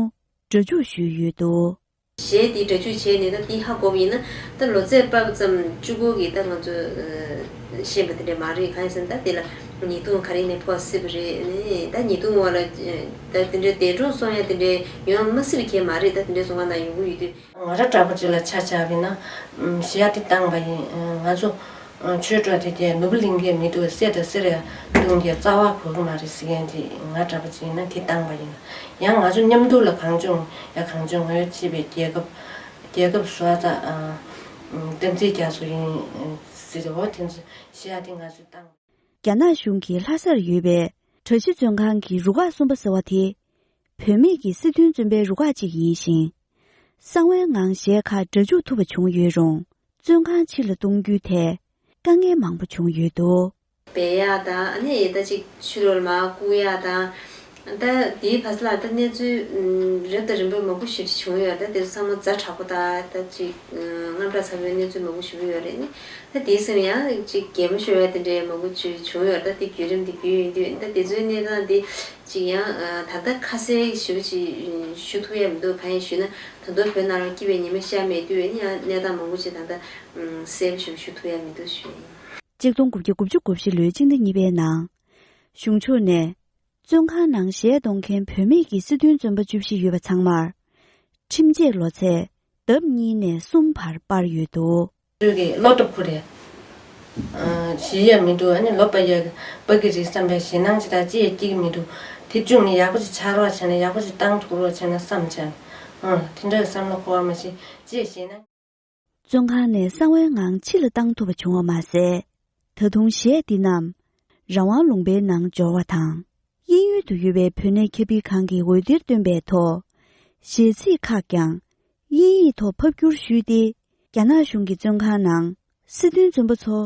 སྒྲ་འཇུག་ཞུས་ཡོད་འདུག། གཞས་འདི་སྒྲ་འཇུག་བྱས་ནས་ད་འདི་ཧ་གོ་བ་ཡིན་ན་ད་ལོ་ཚད་དཔག་ཙམ་གཅིག་པོ་གིས་ད་ང་ཚོ་ཤེས་པ་དེ་འདྲས་མ་རེད། གང་ཡིན་ཟེར་ན་ད་དེ་ལ་ཉེས་རྡུང་ག་རེ་ནས་ཕོག་སྲིད་པ་རེད། ནི་ད་ཉེས་རྡུང་འོག་ལ་ད་དེ་འདྲས་འདས་གྲོངས་སོང་ཡ་དེ་འདྲས་ཡོང་མ་སྲིད་པ་གང་ཡང་མ་རེད། ད་དེ་འདྲས་བཙོན་ཁང་ནང་ཡོང་གི་ཡོད་དུས། ང་རང་འདྲ་པོ་ཅིག་ལ་ཆ་བཞག་པ་ཡིན་ན། གཞས་འདི་བཏང་བ་ཡིན། ང་ཚོ་ཆོས་གྲོགས་དེ་གས་ནོར་བུ་གླིང་གས་མི་འདུག། གསེར་དང་གསེར་ཡང་བཏུང་གས་རྩ་བ་གོ་གི་མ་རེད་ཟེར་མཁན་དེ་ང་འདྲ་པོ་ཅིག་ཡིན་ན་དེ་བཏང་བ་ཡིན། ཡང་ང་ཚོ་མཉམ་དུ་ལ་གངས་ལྗོངས་ཡ་གངས་ལྗོངས་ངོས་ཕྱེ་བའི་རྒྱལ་ཁབ། རྒྱལ་ཁབ་བཟོ་ཙང་། བསྟན་འཛིན་རྒྱ་མཚོ་ཡིན་ཟེར་འོ་དེ་ཚོ་གཞས་འདི་ང་ཚོས་བཏང་། རྒྱ་ནག་གཞུང་གིས་ལྷ་སར་ཡོད་པའི་གྲྭ་བཞི་བཙོན་ཁང་གི་རུ་ཁག་གསུམ་པ་ཟེར་བ་དེ། བུད་མེད་ཀྱི་སྲིད་དོན་བཙོན་པའི་རུ་ཁག་ཅིག་ཡིན་ཞིང་། གསང་བའི་ངང་གཞས་ཁག་སྒྲ་འཇུག་ཐུབ་པ་བྱུང་ཡོད་རུང་། བཙོན་ཁང་ཕྱི་ལ་གཏོང་རྒྱུའི་ཐད་དཀའ་ངལ་མང་པོ་བྱུང་ཡོད་འདུག། སྦས་ཡག་དང་ཨ་ནི་ད་ཅིག་ཕྱི་ལོགས་ལ་མར་བཀུག་ཡག་དང་། ད་དེའི་བར་ལ་ད་གནས་ཚུལ་རབ་དང་རིམ་པ་མང་པོ་ཞེ་པོ་ཅིག་བྱུང་ཡོད་རེད། ད་དེ་ཚོ་ཚང་མ་ཛ་དྲག་པོ་དང་ད་ཅིག་དངངས་སྐྲག་ཚ་པོའི་གནས་ཚུལ་མང་པོ་ཞེ་པོ་ཡོད་རེད། ནི་ད་དེའི་སེམས་ཡང་ཅིག་གད་མོ་ཤོར་ཡག་དེ་འདྲའི་མང་པོ་ཅིག་བྱུང་ཡོད་རེད། ད་དེ་བརྒྱུད་རིམ་དེ་བརྒྱུད་ཡོང་དུས་ད་དེ་ཚོའི་གནས་སྟངས་དེ་ཅིག་ཡང་ད་ལྟ་ཁ་གསལ་ཞེ་པོ་ཅིག་ཞུ་ཐུབ་ཡག་མི་འདུག། གང་ཡིན་ཞུས་ན་ད་དུང་བོད་ནང་ལ་སྐྱིད་པའི་ཉི་མ་ཤར་མེད་དུས་ནི་ཡང་གནས་སྟངས་མང་པོ་ཅིག་ད་ལྟ་གསལ་པོ་ཞེ་པོ་ཞུ་ཐུབ་ཡག་མི་འདུག་ཞུ་ཡིན། ཆིག་སྟོང་དགུ་བརྒྱ་དགུ་བཅུ་གོ་བཞི་ལོའི་སྤྱི་ཟླ་གཉིས་པའི་ནང་། གཞུང་ཕྱོགས་ནས། བཙོན་ཁང་ནང་གཞས་གཏོང་མཁན་བུད་མེད་ཀྱི་སྲིད་དོན་བཙོན་པ་བཅུ་བཞི་ཡོད་པ་ཚང་མར། ཁྲིམས་ཆད་ལོ་ཚད་ལྡབ་གཉིས་ནས་གསུམ་བར་སྤར་ཡོད་འདུག། ཁྱོད་ཀྱི་བློ་སྟོབས་ཁུར་རེད། ཞི་ཡ་མི་འདུག། ཨ་ནི་ལོ་པ་ཡ་པ་གི་རེད་བསམ་པའི་ཞེད་སྣང་ཅི་དང་ཅི་ཡ་སྐྱེ་གི་མི་འདུག། དེ་བཅུག་ནས་ཡག་པོ་ཅིག་ཆགས་རོགས་བྱས་ན་ཡག་པོ་ཅིག་བཏང་ཐུབ་རོགས་བྱས་ན་བསམ་བྱས། ཨང་དེ་འདྲ་གི་བསམ་བློ་འཁོར་བ་མ་ཤེས་ཅི་ཡ་ཞེད་སྣང་། བཙོན་ཁང་ནས་གསང་བའི་ངང་ཕྱི་ལ་བཏང་ཐུབ་པ་བྱུང་བ་མ་ཟད། ད་དུང་གཞས་འདི་རྣམས་རང་དབང་ལུང་པའི་ནང་འབྱོར་བ་དང་། དབྱིན་ཡུལ་དུ་ཡོད་པའི་བོད་གནས་ཁྱབ་སྤེལ་ཁང་གི་འོད་སྡེར་བཏོན་པའི་ཐོག་གཞས་ཚིག་ཁག་ཀྱང་དབྱིན་ཡིག་ཐོག་ཕབ་བསྒྱུར་ཞུས་ཏེ། རྒྱ་ནག་གཞུང་གི་བཙོན་ཁང་ནང་སྲིད་དོན་བཙོན་པ་ཚོ་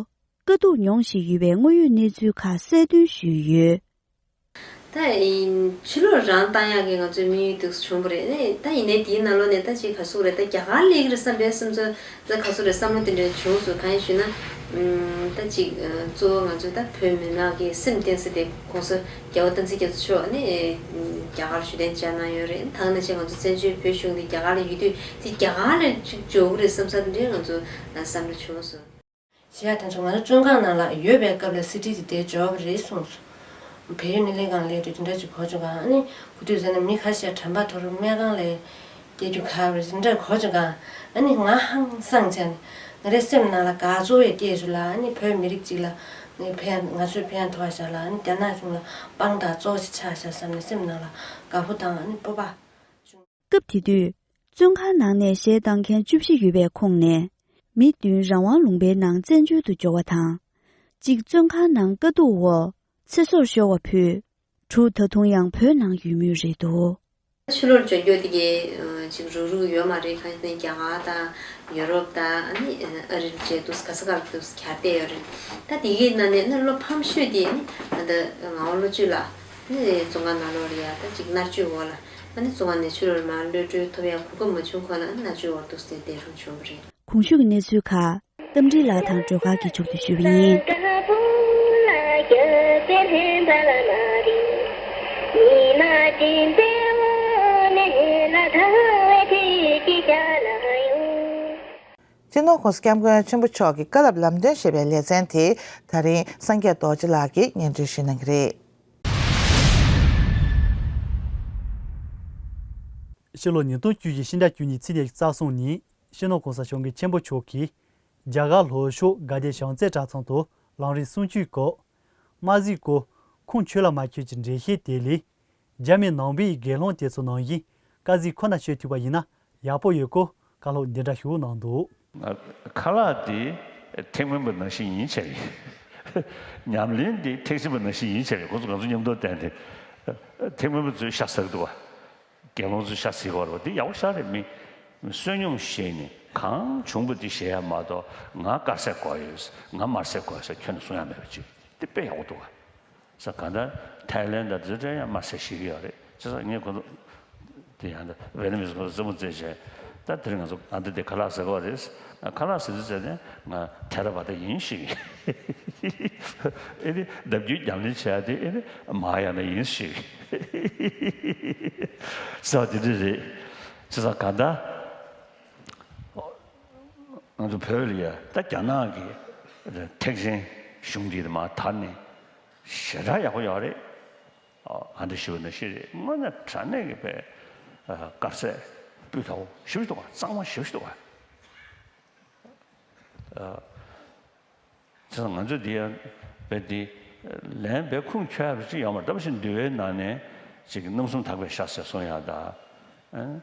དཀའ་སྡུག་མྱོང་བཞིན་ཡོད་པའི་དངོས་ཡོད་གནས་ཚུལ་ཁག་གསལ་སྟོན་ཞུས་ཡོད། ད་ཡིན་ཕྱི་ལོགས་རང་བཏང་ཡག་གི་ང་ཚོའི་དམིགས་ཡུལ་འདུག་སེ་བྱུང་བ་རེད། ནས་ད་ཡིན་ནའི་དེའི་ནང་ལོགས་ནས་ད་ཅིག་ག་ཟེར་དགོས་རེད། ད་རྒྱ་གར་སླེབས་ཀྱི་རེད་བསམ་པའི་བསམ་ཚུལ་ད་ག་ཟེར་དགོས་རེད། བསམ་བློ་དེ་འདྲ་བྱུང་སོང་། གང་ཡིན་ཞུས་ན། ད་ཅིག་གཙོ་བོ་ང་ཚོ་ད་བོད་མི་མང་གི་སེམས་གཏིང་ཟེར་དེ་༸གོང་ས་རྒྱལ་བ་བསྟན་འཛིན་རྒྱ་མཚོ་མཆོག་ནི་རྒྱ་གར་ལ་བཞུགས་གདན་འཇགས་གནང་ཡོད་རེད། ད་ག་ནང་བཞིན་ང་ཚོ་བཙན་བྱོལ་བོད་གཞུང་འདི་རྒྱ་གར་ལ་ཡོད་དུས་དེ་རྒྱ་གར་ལ་ཅིག་འབྱོར་གྱི་རེད་བསམ་ས་དེ་འདྲའི་ང་ཚོ་བསམ་བློ་བྱུང་སོང་། གཞས་དེ་ཚོ་ང་ཚོ་བཙོན་ཁང་ནང་ལ་ཡོད་པའི་སྐབས་ལ་སི་ཌི་དེ་དེ་འབྱོར་བ་རེད་གསུངས་སོང་། བལ་ཡུལ་སྣེ་ལེན་ཁང་སླེབས་དུས་དེ་འདྲ་ཅིག་གོ་བྱུང་ག་ཨ་ནི་ཁུ་དུས་ཟེར་ན་མི་ཁ་ཤས་དྲན་པ་དོར་སྨན་ཁང་ལ་སྐྱེལ་རྒྱུ་ག་རེ་དེ་འདྲ་གོ་བྱུང་ག་ཨ་ནི་ང་ཧང་སངས་བྱས་ནས་ང་རའི་སེམས་ནང་ལ་དགའ་ཚོར་ཡང་སྐྱེས་བྱུང་ལ། ཨ་ནི་བོད་མི་རིགས་གཅིག་ལ་ངས་ཕན་ང་ཚོས་ཕན་ཐོགས་བཞག་ལ། ཨ་ནི་རྒྱ་ནག་གཞུང་ལ་དཔང་རྟགས་གཙོ་བོ་ཞིག་ཆགས་བཞག་བསམ་ནས་སེམས་ནང་ལ་དགའ་པོ་དང་ཨ་ནི་སྤོབས་པ། སྐབས་དེ་དུས། བཙོན་ཁང་ནང་ནས་གཞས་བཏང་མཁན་བཅུ་བཞི་ཡོད་པའི་ཁོངས་ནས། མི་བདུན་རང་དབང་ལུང་པའི་ནང་བཙན་བྱོལ་དུ་འབྱོར་བ་དང་། གཅིག་བཙོན་ཁང་ནང་དཀའ་སྡུག་འོག་ཚེ་སྲོག་ཤོར་བ་ཕུད། དྲུག་ད་དུང་ཡང་བོད་ནང་ཡོད་མུས་རེད་འདུག། ཕྱི་ལོགས་འབྱོར་རྒྱུ་དེ་གའི་ཅིག་རུག་རུག་ཡོད་མ་རེད། གང་ཡིན་ཟེར་ན་རྒྱ་གར་དང་ཡོ་རོབ་དང་ཨ་ནི་ཨ་རི་བཅས་འདུག་ག་ས་ག་རུ་འདུག་གྱར་བསྡད་ཡོད་རེད། ད་དེ་གའི་ནང་ནས་ཨ་ནི་བློ་ཕམ་ཤོས་དེ་ཨ་ནི་ད་ལྟ་ངག་དབང་བློ་གྲོས་ལགས་ཨ་ནི་བཙོན་ཁང་ནང་ལོགས་ལ་ཡ་ད་ཅིག་མནར་གཅོད་འོག་ལ་ཨ་ནི་བཙོན་ཁང་ནས་ཕྱི་ལོགས་ལ་མར་གློད་གྲོལ་ཐོབ་ཡ་གོ་སྐབས་མ་བྱུང་གོང་ལ་ཨ་ནི་མནར་གཅོད་འོག་ལ་འདུག་སེ་བསྡད་རུང་བྱུང་བ་རེད། གོང་ཞུས་ཀྱི་གནས་ཚུལ་ཁག་རྟ་མགྲིན་ལགས་དང་སྒྲོལ་དཀར་གྱིས་ཕྱོགས་བསྡུས་ཞུས་པ་ཡིན། སྤྱི་ནོར་༸གོང་ས་༸སྐྱབས་མགོན་ཆེན་པོ་མཆོག་གི་བཀའ་སློབ་ལམ་སྟོན་ཞེས་པའི་ལེ་ཚན་དེ་ད་རིང་སངས་རྒྱས་རྡོ་རྗེ་ལགས་ཀྱིས་སྙན་སྒྲོན་ཞུ་གནང་གི་རེད། ཕྱི་ལོ་ཉིས་སྟོང་བཅུ་བཞི་ཕྱི་ཟླ་བཅུ་གཉིས་ཚེས་ཉི་ཤུ་རྩ་གསུམ་ཉིན། སྤྱི་ནོར་༸གོང་ས་༸སྐྱབས་མགོན་ཆེན་པོ་མཆོག་གིས་རྒྱ་གར་ལྷོ་ཕྱོགས་དགའ་ལྡན་བྱང་རྩེ་གྲྭ་ཚང་དུ་ལམ་རིམ་གསུང་ཆོས་སྐོར། དམར་ཟས་སྐོར་ཁུངས་ཆོས་ལ་མ་ཆོས་ཀྱི་འགྲེལ་བཤད་དེ་ལས། རྒྱ་མི་ནང་པའི་དགེ་སློང་དེ་ཚོ་ནང་བཞིན་དཀར་ཟས་ཁོ་ན་མཆོད་ཐུབ་པ་ཡིན་ན་ཡག་པོ་ཡོད་སྐོར་བཀའ་སློབ་འདི་འདྲ་ཞུ་གནང་འདུག། ཁ་ལག་དེ་ཐེག་དམན་པ་ནང་བཞིན་ཡིན་ཆ་ཡིན། ཉམས་ལེན་དེ་ཐེག་ཆེན་པ་ནང་བཞིན་ཡིན་ཆ་ཡིན། ཁོ་ཚོ་ང་ཚོ་མཉམ་དུ་བསྟེན་ཏེ་ཐེག་དམན་པ་ཚོས་ཤ་ཟ་གི་འདུག་བ། དགེ་སློང་ཚོས་ཤ་ཟ་གི་ཡོད་རེད་བ། དེ་ཡག་པོ་ཞེ་དྲག་རེད། མི་བསོད་སྙོམས་བཞེས་ནས་གང་བྱུང་བ་དེ་བཞེས་ཡ་མ་གཏོགས། ང་དཀར་ཟས་དགོས་ཡོད། ང་དམར་ཟས་དགོས་ཟེར་ཁྱོན་ནས་གསུང་ཡ་མེད་པ་ཅིག། དེ་དཔེ་ཡག་པོ་འདུག་བ། ས་གང་ལྟར་ཐའི་ལེན་དང་དེ་ཚོ་ཡང་དམར་ཟས་བཞེས་ཀྱི་ཡོད་རེད། བྱས་ཙང་ངས་ཁོ་ཚོ་དེ་ཡང་ད་ཝེ་ཏི་ནམ་མི་ཁོ་ཚོ་རྩེད་མོ་རྩེས་བྱས། ད་དེ་རིང་ང་ཚོ་ཨ་འདི་དེ་ཁ་ལག་ཟ་གི་ཡོད་རེད། ཁ་ལག་ཟ་དུས་ཙམ་ནས་ང་ཐེ་ར་བ་ད་ཡིན་ཞིག། ཨེ་ནི་ལྡབ་འགྱུར་ཉམས་ལེན་བྱས་ཏེ་ཨེ་ནི་མ་ཧཱ་ཡ་ན་ཡིན་ཞིག་ཟེར་བ་དེ་འདྲ་རེད། བྱས་ཙང་གང་ལྟར། ང་ཚོ་བོད་ལ་ཡ་ད་རྒྱ་ནག་གི་ཐེག་ཆེན་གཞུང་འདི་མར་དར་ནས་ཞེ་དྲག་ཡག་པོ་ཡོད་རེད། ཨ་འདི་ཞུ་བ་ནང་བཞིན་རེད། དངོས་གནས་དྲང་གནས་ཀྱི་དཔེ་དཀར་ཟས་སྤུས་དག་པོ་ཞེ་པོ་ཅིག་འདུག་བ། གཙང་མ་ཞེ་པོ་ཅིག་འདུག་བ། བྱས་ཙང་ང་ཚོ་འདི་ཡང་དཔེ་འདི་ལན་དཔེ་ཁུངས་འཁྱོལ་ཡག་ཅིག་ཡོད་མ་རེད། ད་བཞིན་འདུལ་བའི་ནང་ནས་ཅིག་རྣམ་གསུམ་དག་པའི་ཤ་ཟེར་གསུང་ཡག་དང་།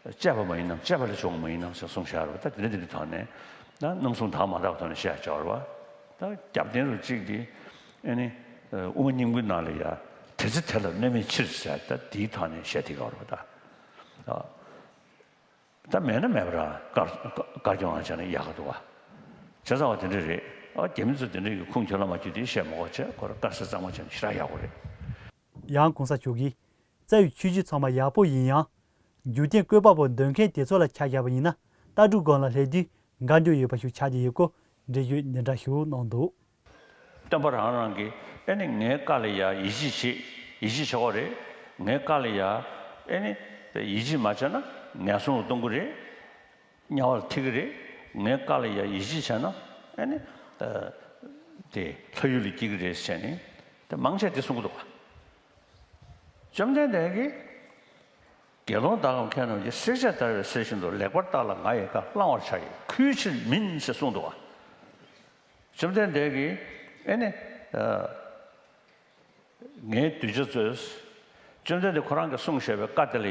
བཅས་པ་མ་ཡིན་ནམ། བཅས་པ་ལས་བྱུང་བ་མ་ཡིན་ནམ་ཟེར་གསུངས་བཞག་རེད་བ། ད་དེ་འདྲ་དེ་འདྲའི་ཐོག་ནས་ད་རྣམ་གསུམ་དག་མ་དག་ཐོག་ནས་བཤད་ཡག་ཅིག་ཡོད་རེད་བ། ད་རྒྱབ་རྟེན་རུ་གཅིག་འདི་ཨེ་ནི་དབུ་མ་སྙིང་པོའི་ནང་ལ་ཡ་དེ་ཚེ་དེ་ལ་གནོད་མེད་ཕྱིར་ཟེར། ད་དེའི་ཐོག་ནས་བཤད་བསྡད་ཡོད་རེད་བ། ད། ད་མེད་ན་མེད་པ་རང་དཀར་དཀར་སྐྱོང་ཨ་བྱས་ན་ཡག་གི་འདུག་བ། བྱས་ཙང་བ་དེ་འདྲ་རེད། ཨ་རྒྱ་མི་ཚོ་དེ་འདྲ་གི་ཁུངས་འཁྱོལ་ལ་མ་འཁྱོལ་དེ་བཤད་མ་དགོས་བྱས། ཁོ་རང་དཀར་ཟས་གཙང་མ་བྱས་ན་ཞེ་དྲག་ཡག་པོ་རེད། ཡང་གོང་ས་མཆོག་གིས་རྩ་བའི་ཆོས་བརྒྱུད་ཚང་མ་ཡག་པོ་ཡིན་ཡང་། རྒྱུ་རྐྱེན་བཀོད་པ་པོ་འདོན་མཁན་དེ་ཚོ་ལ་ཆ་བཞག་པ་ཡིན་ན། ལྟ་གྲུབ་སྒང་ལ་སླེབས་དུས་འགལ་འགྱུར་ཡོད་པ་ཞིག་ཆགས་ཀྱི་ཡོད་སྐོར་འགྲེལ་བརྗོད་འདི་འདྲ་ཞིག་གནང་འདུག། སྟོན་པ་རང་རང་གིས་ཨེ་ནི་ངའི་བཀའ་ལ་ཡ་ཡིད་ཆེས་བྱེད། ཡིད་ཆེས་བྱེད་དགོས་རེད། ངའི་བཀའ་ལ་ཡ་ཨེ་ནི་ཡིད་ཆེས་མ་བྱས་ན་ངན་སོང་ལ་ལྟུང་གི་རེད། དམྱལ་བ་ལ་ཐིག་གི་རེད། ངའི་བཀའ་ལ་ཡ་ཡིད་ཆེས་བྱས་ན་ཨེ་ནི་དེ་ལྷ་ཡུལ་ལ་སྐྱེ་གི་རེད་ཟེར་ནས་དེ་མང་ཆེ་དེ་གསུང་གི་འདུག་བ། བཅོམ་ལྡན་འདས་ཀྱིས། དགེ་སློང་དག་གམ་མཁས་རྣམས་ཀྱིས། བསྲེག་བཅད་བརྡར་བའི་གསེར་བཞིན་དུ། ལེགས་པར་བརྟགས་ལ་ང་ཡི་བཀའ། བླང་བར་བྱ་ཡི་ཁུར་ཕྱིར་མིན་ཟེར་གསུངས་འདུག་བ། བཅོམ་ལྡན་འདས་ཀྱིས་ཨེ་ནི་ངའི་གདུལ་བྱ་ཚོས་བཅོམ་ལྡན་འདས་ཁོ་རང་གིས་གསུངས་བཞག་པའི་བཀའ་དེ་ལ་ཡ་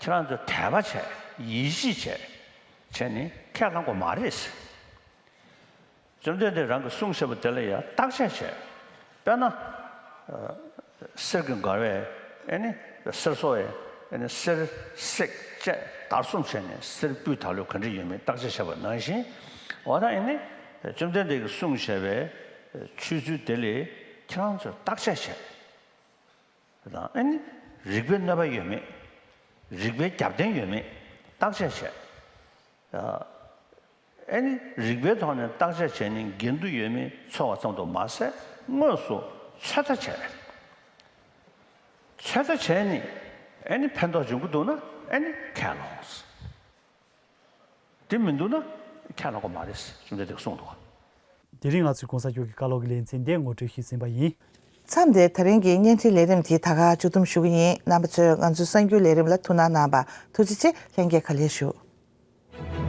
ཁྱེད་རང་ཚོས་དད་པ་བྱས། ཡིད་ཆེས་བྱས། བྱས་ནས་ཁས་བླངས་དགོས་མ་རེད། བཅོམ་ལྡན་འདས་རང་གིས་གསུངས་བཞག་པ་དེ་ལ་ཡང་བརྟག་དཔྱད་བྱས། དཔེར་ན། ཨ་གསེར་གྱིས་མགར་བའི་ཨེ་ནི་གསེར་བཟོ་བའི་ཨེ་ནི་གསེར་བསྲེགས་བཅད་བརྡར་གསུམ་བྱས་ནས་གསེར་སྤུས་དག་ལོས་ག་འདྲ་ཡོད་མེད་བརྟག་དཔྱད་བྱས་པ་ནང་བཞིན། འོ་ད་ཨེ་ནི་བཅོམ་ལྡན་འདས་ཀྱིས་གསུངས་བཞག་པའི་ཆོས་ཚུལ་དེ་ལ་ཁྱེད་རང་ཚོས་བརྟག་དཔྱད་བྱས། དང་ཨེ་ནི་རིགས་པའི་གནོད་པ་ཡོད་མེད། རིགས་པའི་རྒྱབ་རྟེན་ཡོད་མེད་བརྟག་དཔྱད་བྱས། ཨ་ཨེ་ནི་རིགས་པའི་ཐོག་ནས་བརྟག་དཔྱད་བྱས་ནས་འགལ་འདུ་ཡོད་མེད་འཚོལ་བ་ཙམ་དུ་མ་ཟད། དངོས་སུ་ཚོད་ལྟ་བྱས། ཚོད་ལྟ་བྱས་ནས་ཨེ་ནི་ཕན་ཐོགས་འབྱུང་གི་འདུག་ན་ཨེ་ནི་ཁས་བླངས། དེ་མི་འདུག་ན་ཁས་བླངས་དགོས་མ་རེད། བཅོམ་ལྡན་འདས་གསུངས་འདུག། དེ་རིང་ང་ཚོས་གོང་ས་མཆོག་གི་བཀའ་སློབ་ཀྱི་ལེ་ཚན་དེ་ངོ་སྤྲོད་ཞུས་ཟིན་པ་ཡིན། མཚམས་འདིར་ད་རིང་གི་བརྙན་འཕྲིན་ལས་རིམ་དེ་ད་ག་མཇུག་བསྡོམས་ཞུ་གི་ཡིན། རྣམ་པ་ཚོས་ང་ཚོའི་གསར་འགྱུར་ལས་རིམ་ལ་ཐུགས་སྣང་གནང་བར་ཐུགས་རྗེ་ཆེ། ལྷན་རྒྱས་བཀའ་ལན་ཞུ།